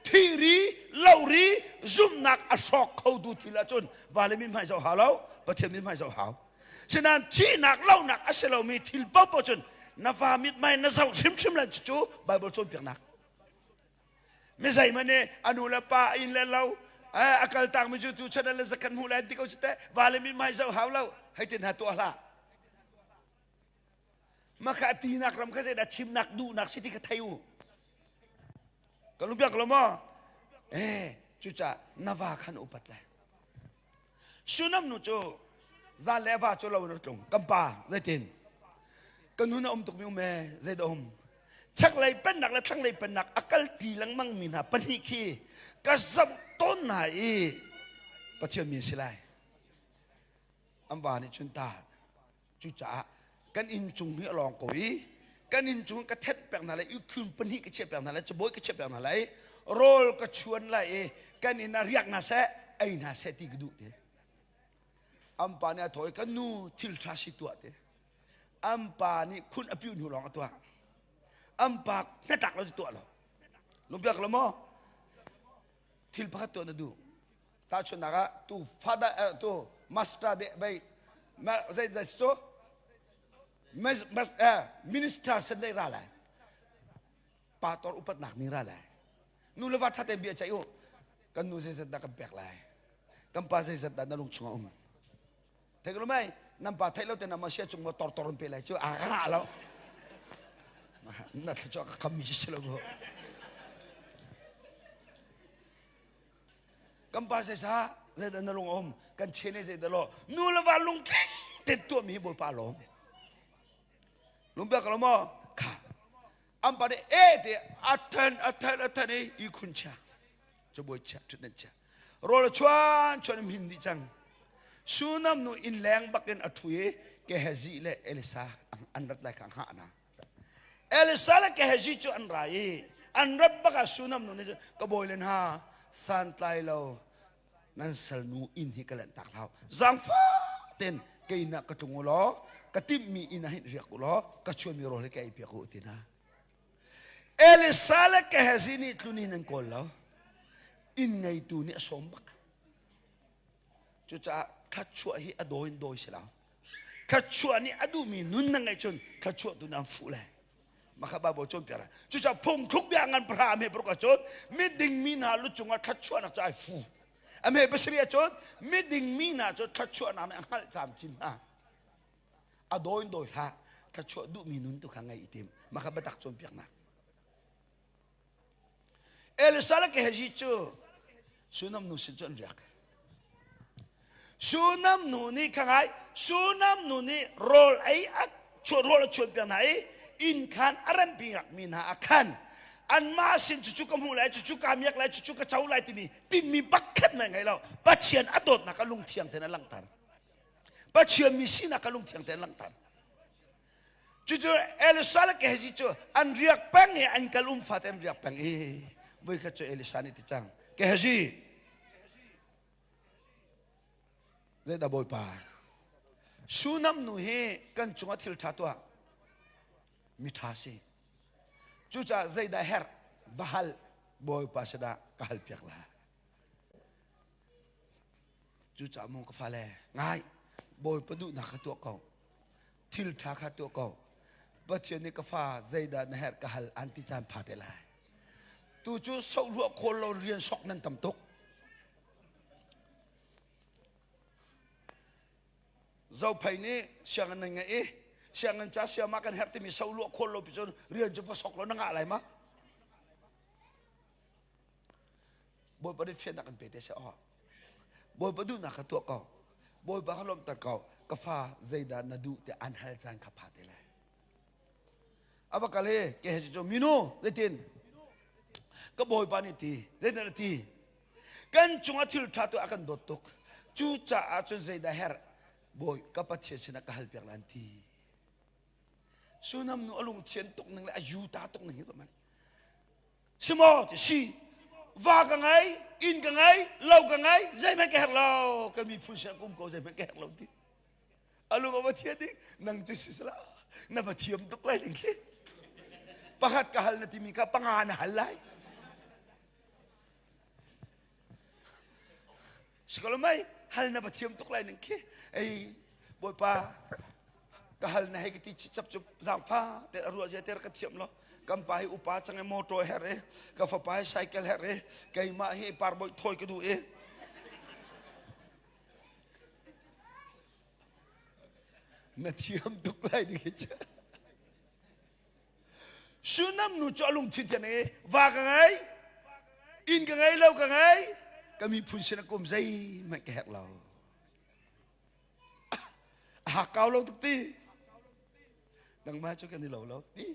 thiri lori zumhnak a hrawk kho tu thil ahcun va le min hmai zoh hau lo pathian min hmai zoh hau sinan thihnak lonak a si lomi thil paohpaoh cun na va mithmai na zoh hrimhrim lan cu Bible cawnpiaknak Mi zeihmanh nih a nu le pa a inn le lo a kal takmi cu tu chan le zakhat hmuh lai ti ko cu teh va le mithmai zoh hau lo hei tin hna tuah hlah maka tinak ram kha zeidah chimnak duhnak si ti kha thei u ka lungpiak lo maw eh cucaah na va khan upat lai Sunam nu cu zan le va cu lo in tlung kan pa zeitin ka nu na um tuk mi um e zeidah um chaklei pennak le thlanglei pennak a kal ṭi lengmang mi hna pahnih khi ka zoh tawn hna i Pathian mi si lai an va nih cun ta Cucaah kan inn cung hi a lawng ko i kan inn cung ka thenh pek hna lai i pahnih ka chiah pek hna lai cabawi ka chiah pek hna lai rawl ka chuan lai i kan inn ah riak hna seh ei hna seh ti ka duh ti. An pa nih a thaw i kan nu thil ṭha si tuah te. An pa nih khun a piu hnu lawng a tuah. An pa hnatlak lo cu tuah lo. Lungpiak lo maw? Thil pakhat tuah na duh. Tahchunhnak ah tu father eh, tu master de bei ma zei zei cu minister sen dei ra lai. Pastor upatnak ni ra lai. Nu le va ṭha tein bia ceih u. Kan nu zeizat dah kan pek lai. Kan pa zeizat dah na lung chungah um. Theih ko mai nan pa theih lo te na ma sia cung ma tor tor pe lai cu a ka lo. Na thla ka kham mi si lo ko. Kan pa zeisa zeidah na lung a um kan chen zei dah lo nu le va lung tling te tuah mi hi bawipa lawm. Lungpiak ko lo maw? Kha an pa nih e ti a then a then a then i i khun chia cabuai chia ṭhutdan chia rawl a chuan chuan in hin dih cang Sunam nu inn leng bakin a ṭhu i Gehazi le Elisa an rat lai kha hngah na Elisa le Gehazi cu an ra i an rat bak ah Sunam nu nih ka bawi le hna santlai lo nan salnu inn hi ka lanhtak hlah zaangfah ten kei na ka tlung u law ka timhmi inn ah hin riak u law ka chuanmi rawl hi ka ei piak u ti na Elisa le Gehazi nih tlunin an kawl lo inn ngeitu nih a sawm bak cucaah thluachuah hi a dawi in dawi si lo thluachuah nih a duhmi nun na ngeih cun thluachuah tu na fuh le Makha Bible cawnpiak la. Cucaah phungthluk bia ngan pahra a hme paruk ahcun miding mi hna lu cungah thluachuahnak cu ai fu. A hme pasarih ahcun miding mi hna cu thluachuahnak nih a hngalh camcin hna. A dawi in dawi hlah. Thluachuah duhmi nun tu kha ngei i tim. Makha biatak cawnpiaknak. Elisa le Gehazi cu Sunam nu sin cu an riak. Sunam nu nih kha ngai Sunam nu nih rawl ei a rawl a chuan piak hna i inn khan a rempi mi hna a khan anmah sin cucu ka hmuh lai cucu ka miak lai cucu ka co lai timi timmi pakhat mai ngei lo Pathian a dawtnak a lungthiang tein a langhter Pathian mi sinak a lungthiang tein a langhter Cucu Elisa le Gehazi cu an riak peng i an kal um fate an riak peng i voikhat cu Elisa nih ti cang Gehazi zeidah bawipa Sunam nu hi kan cungah thil ṭha tuah mi ṭha si cucaah zeidah herh va hal bawipa sinah ka hal piak lai cucaah mu ka fale ngai bawipa duhnak kha tuah ko thil ṭha kha tuah ko Pathian nih ka fa zeidah na herh ka hal an ti caan pha te lai tu cu sohluah khawl lo rian sok nan tam tuk Zophei nih sianginn nan ngeih i sianginn ca siama kan herh timi sohluah khawl lo pi cun rian cu va sok lo na ngah lai ma Bawipa nih fiannak an pe te seh aw. Bawipa duhnak kha tuah ko. Bawipa kha lawmhter ko. Ka fa zeidah na duh ti an hal caan kha pha te lai. A va kal i ke he cu minu zeitin ka bawipa nih ti zeitin a ti kan cungah thil ṭha tu a kan dawt tuk cucaah cun zeidah herh bawi ka pathian sinah ka hal piak lan ti Sunam nu a lungthian tuk ning le a yuta tuk ning hi man Si maw ti si va ka ngei inn ka ngei lo ka ngei zeihmanh ka herh lo ka miphun sin kum ko zeihmanh ka herh lo ti alu va thian ding nang cu si sala na va thiam tuk lai ding khi pakhat ka hal na timi kha panga na hal lai Sikolomai hal na va thiam tuk lai ning khi ei bawipa ka hal na hei ka ti chap cu zaangfa te a ruah zia te ka thiam lo kan pa hi upa cang e motor her e ka fapa hi cycle her e keimah hi parbawi thawi ka duh e na thiam tuk lai ding hi Sunam nu cu a lungthin thian i va ka ngei, inn ka ngei lo ka ngei, ka miphun sin a kum zeihmanh ka herh lo. A hakkau lo tuk ti. Nangmah cu kan i lo lo ti.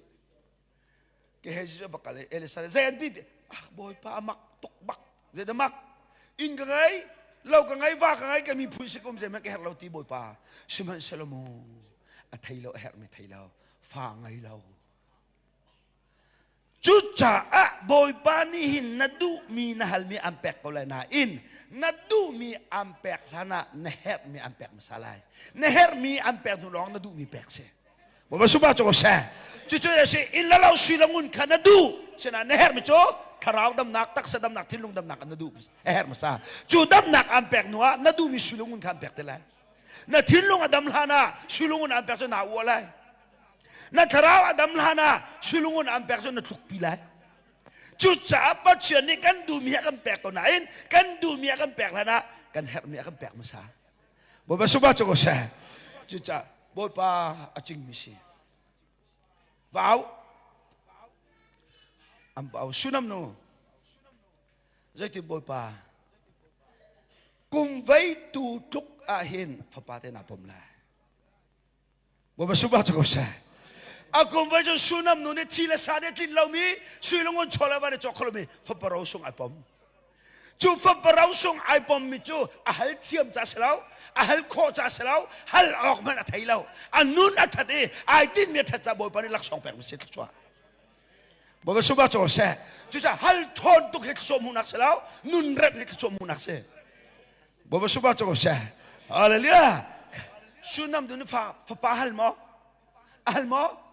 Ke he cu va kal i Elisa zei an ti ti. Ah bawipa a mak tuk bak. Zei dah mak? Inn ka ngei, lo ka ngei, va ka ngei, ka miphun sin kum zeihmanh ka herh lo ti bawipa. Sihmanhsehlaw mu a thei lo a herhmi thei lo. Fa ngei lo. Cucaah Bawipa nih hin na duhmi na halmi an pek ko lai nain na duhmi an pek hlan ah na herhmi an pek hmasa lai. Na herhmi an pek hnu lawng na duhmi pek si. Bawipa supa cu ko seh. Cucu a si inn le lo sui le ngun kha na duh. Sinain na herhmi cu thlarau damnak, taksa damnak, thinlung damnak na duh a herh hmasa. Cu damnak an pek hnu ah na duhmi sui le ngun kha an pek te lai. Na thinlung a dam hlan ah sui le ngun an pek cu naa uah lai. Na thlarau a dam hlan ah sui le ngun an pek cu na tlukpi lai. Cucaah Pathian nih kan duhmi a kan pek ko nain kan duhmi a kan pek hlan ah kan herhmi a kan pek hmasa. Bawipa suba cu ko seh. Cucaah Bawipa a cingmi si. Vau. An vau sunam nu. Zeiti Bawipa kum vei tu tluk ah hin fapa te na pom lai. Bawipa subah cu ko seh. A kum voi cun Sunam nu nih thi le sa nih tlin lomi sui le ngun chaw le va nih cawk kho lomi fapa ro sung ai pom. Cu fapa ro sung ai pommi cu a hal thiam ca si lo, a hal khawh ca si lo, hal awk hmanh a thei lo. A nun a that i ai tinmi a that ca Bawipa nih laksawng pek mi si thluachuah. Bawipa subah cu ko seh. Cucaah hal thawn tuk hi thluachuah hmuhnak si lo, nun remh hi thluachuah hmuhnak si. Bawipa supa cu ko seh. Hallelujah. Sunam tu fa fapa hal maw? Hal maw?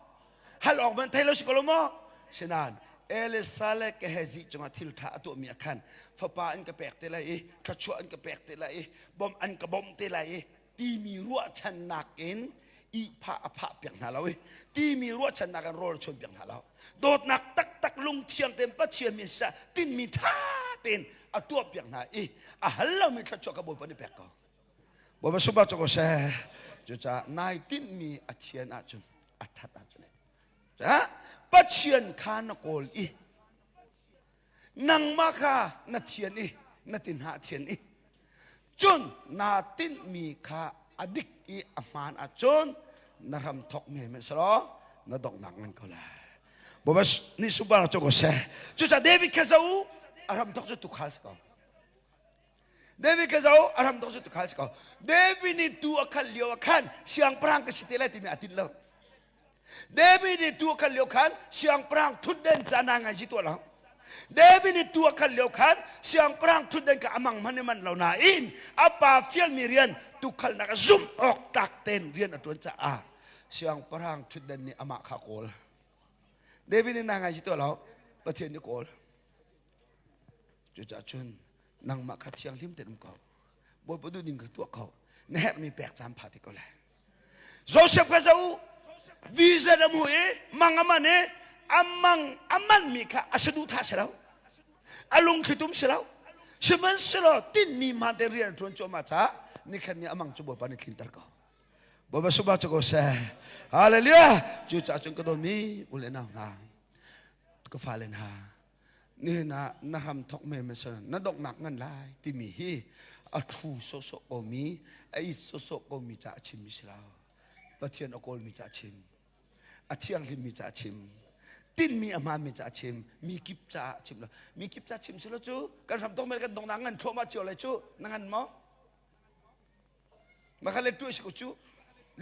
Hal awk man thei lo si ko lo maw? Sinan Elisa le Gehazi cungah thil tha a tuahmi a khan fapa an ka pek te lai i thluachuah an ka pek te lai i bawmh an ka bawmh te lai i timi ruahchannak in ihphah a phah piak hna lo i timi ruahchannak in rawl a chuan piak hna lo dawtnak taktak lungthiang tein Pathian mi sa tinmi tha tein a tuah piak hna i a hal lomi thluachuah ka Bawipa nih pek ko Bawipa supa cu ko seh cucaah nai tinhmi a thian ahcun a that ahcun Pathian kha na kawl i nangmah kha na thian i na tinhah thian i cun naa tinhmi kha a dik i a hmaan ahcun na ram thawk mi hmanh na donghnak ngan ko lai Bawipa nih super cu ko seh cucaah David kha zo a ram thawk cu tukhal si ko David kha zo a ram thawk cu tukhal si ko David nih tu a khal lio ah khan siangpahrang ka si te lai timi a tinh lo David nih tu a khan lio khan siangpahrang thutden ca na ngai ji tuah lo. David nih tu a khan lio khan siangpahrang thutden ka amang hman i man lo nain a pa fialmi rian tukhalnak a zumh awk tlak tein rian a ṭuan caah siangpahrang thutden nih amah kha kawl. David nih na ngai ji tuah lo. Pathian nih kawl. Cucaah cun nangmah kha thianghlim tein um ko. Bawipa duh ning kha tuah ko. Na herhmi pek caan pha ti ko lai. Joseph kha zoh vision a hmu i mang a man i a mang a manmi kha a saduhthah si lo a lungthlitum si lo sihmanhsehlaw tinhmi hmaan te rian a ṭuan cuahmah caah nikhat ni a mang cu Bawipa nih tlinter ko Bawipa subah cu ko seh Hallelujah cucaah cun ka dawtmi u le nau hna ka fale hna nihin ah na hram thok me men na donghnak ngan lai timi hi a thu sawhsawh komi a it sawhsawh komi ca a chimmi si lo Pathian a kawlmi ca a chim a thianghlimmi ca a chim tinmi a hmaanmi ca a chim mi kip ca a chim lo mi kip ca chim si lo cu kan hram thok men kan donghnak ngan thluahmah cio lai cu na ngan maw Maka let tuah si ko cu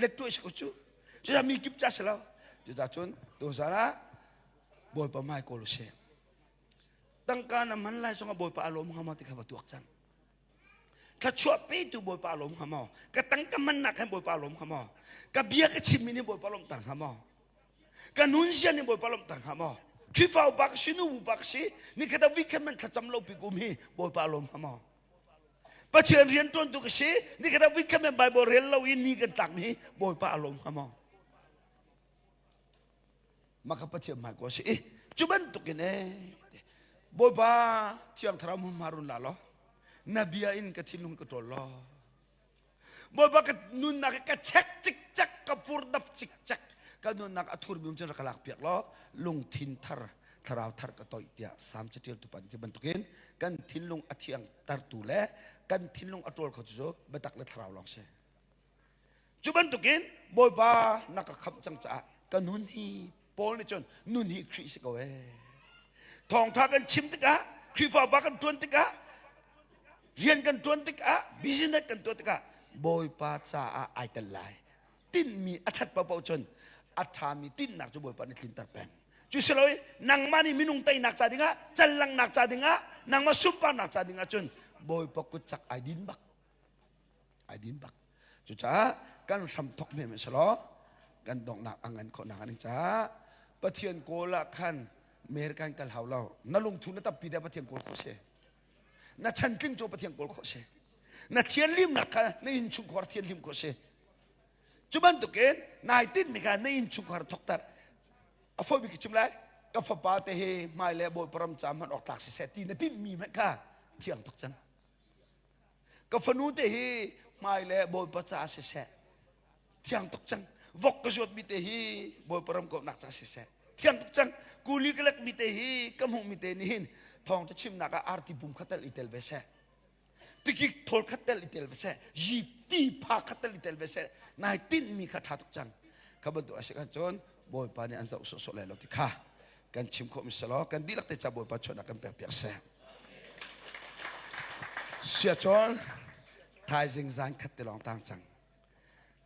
let tuah si ko cu cucaah mi kip ca si lo cucaah cun tuzan ah Bawipa hmai kawl usih tangka na hman lai zongah Bawipa a lawm hnga maw ti kha va tuak cang thluachuah petu Bawipa a lawm hnga maw ka tangka hmannak hin Bawipa a lawm hnga maw ka bia ka chimmi nih Bawipa lawmhter hnga maw ka nunzia nih Bawipa lawmhter hnga maw Khrihfa upa ka si nu upa ka si nikhat a weekend man thlacam lo pi kum hi Bawipa a lawm hnga maw Pathian rian ṭuantu ka si nikhat ah weekend men Bible rel lo in ni kan tlak mi Bawipa a lawm hnga maw maka Pathian hmai ko si i cu bantukin e Bawipa thiang thlarau hmun run la law na bia in ka thinlung ka ṭawl law Bawipa ka nunnak ka check cikcek ka purdap cikcek ka nunnak a thurmi um cun rak ka lak piak law lungthin thar thlarau thar ka toih tiah Salm caṭialtu pa nih ti bantukin kan thinlung a thiang tartu le kan thinlung a ṭawl kho cu biatak le thlarau lawng si. Cu bantukin Bawipa na ka khamh cang caah ka nun hi Paul nih cun nun hi Khrih si ko ee. Thawngṭha kan chim tikah Khrihfa upa kan ṭuan tikah rian kan ṭuan tikah business kan tuah tikah Bawipa caah ai tel lai. Tinhmi a ṭhat paohpaoh cun a ṭhami tinhnak cu Bawipa nih tlinter peng. Cu si loin nangmah nih minung teinak ca dingah, callangnak ca dingah, nangmah sunparnak ca dingah cun Bawipa kut cak ai din bak. Ai din bak. Cucaah kan hram thok men selaw kan donghnak a ngan khawhnak an caah Pathian kawl ah khan American kal hau lo. Na lungthu na tappi dah Pathian kawl khawh si. Na chantling cu Pathian kawl khawh si. Na thianhlimnak kha na innchungkhar thianhlim khawh si. Cu bantukin nai tinhmi kha na innchungkhar thokter. A fawi bik chim lai ka fapa te hi hmai le Bawipa ram ca hman awk tlak siseh ti na tinhmi hmanh kha thiang tuk cang. Ka fanu te hi hmai le Bawipa ca siseh thiang tuk cang. Vok ka zuatmi te hi Bawipa ram kauhnak ca siseh thiang tuk cang. Kuli ka lekmi te hi ka hmuhmi te nih hin thawngtha chimnak ah arti pum kha tel i tel ve seh. Tikik thawl khat tel i tel ve seh. Yi ti pha khat tel i tel ve seh. Nai tinhmi kha ṭha tuk cang. Kha bantuk a si khan cun Bawipa nih an zoh sawhsawh lai lo ti kha kan chim khawh mi selaw kan dihlak te ca Bawipa chawnhnak kan pek piak seh. Siacawn thaizing zan khat te lawng tang cang.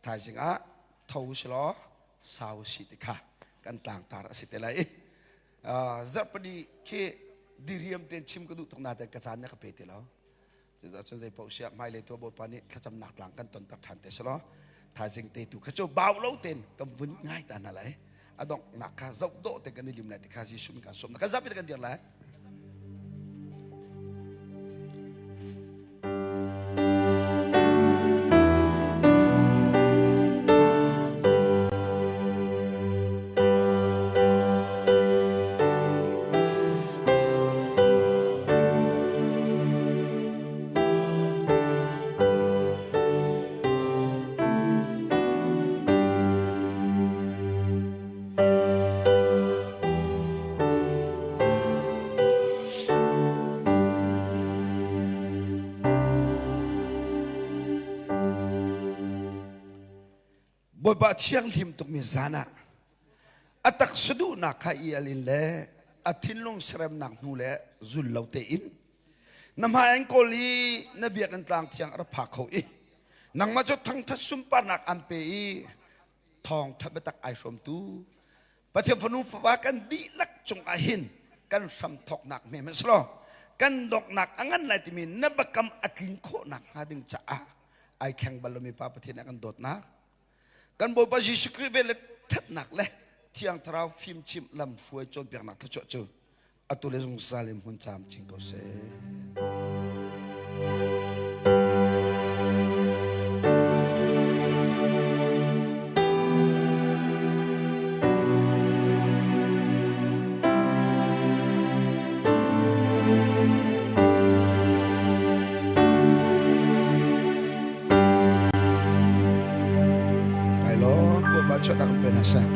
Thaizing ah tho selaw sau si ti kha kan tlangtar a si te lai i zarhpani khi diriam ten chim ka duh tuk nain ka caan na ka pe ti lo. Cucaah cun zei paoh siah hmailei tu Bawipa nih thlacamnak tlang kan tonter ṭhan te selaw thaizing te tu kha cu bau lo ten kan vun ngai ta hna lai. A donghnak kha zoh dawh te kan i lim lai ti kha Jesuh min kan sawm. Kan zapi te kan dir lai. Bawipa thianghlim tukmi zan ah a taksa duhnak kha i al in le a thinlung seremnak hnu le zul lo tein na hmai an kawl i na biakinn tlang thiang a rak phak kho i nangmah cu thangthat sunparnak an pe i thawngtha biatak ai hrawmtu Pathian fanu fapa kan dihlak cungah hin kan hram thawknak hme hmanh kan donghnak a ngan lai timi na biakam a tlin khawhnak hnga ding caah ai thleng bal lomi Pa Pathian a kan dawtnak kan Bawipa Jesuh Khrih vel le thatnak le Thiang Thlarau fimchimh lam hruai cawnpiaknak thluachuah cu atu le zungzal in hmun caam chin ko seh. Kai lawm Bawipa chuahnak in pe hna seh.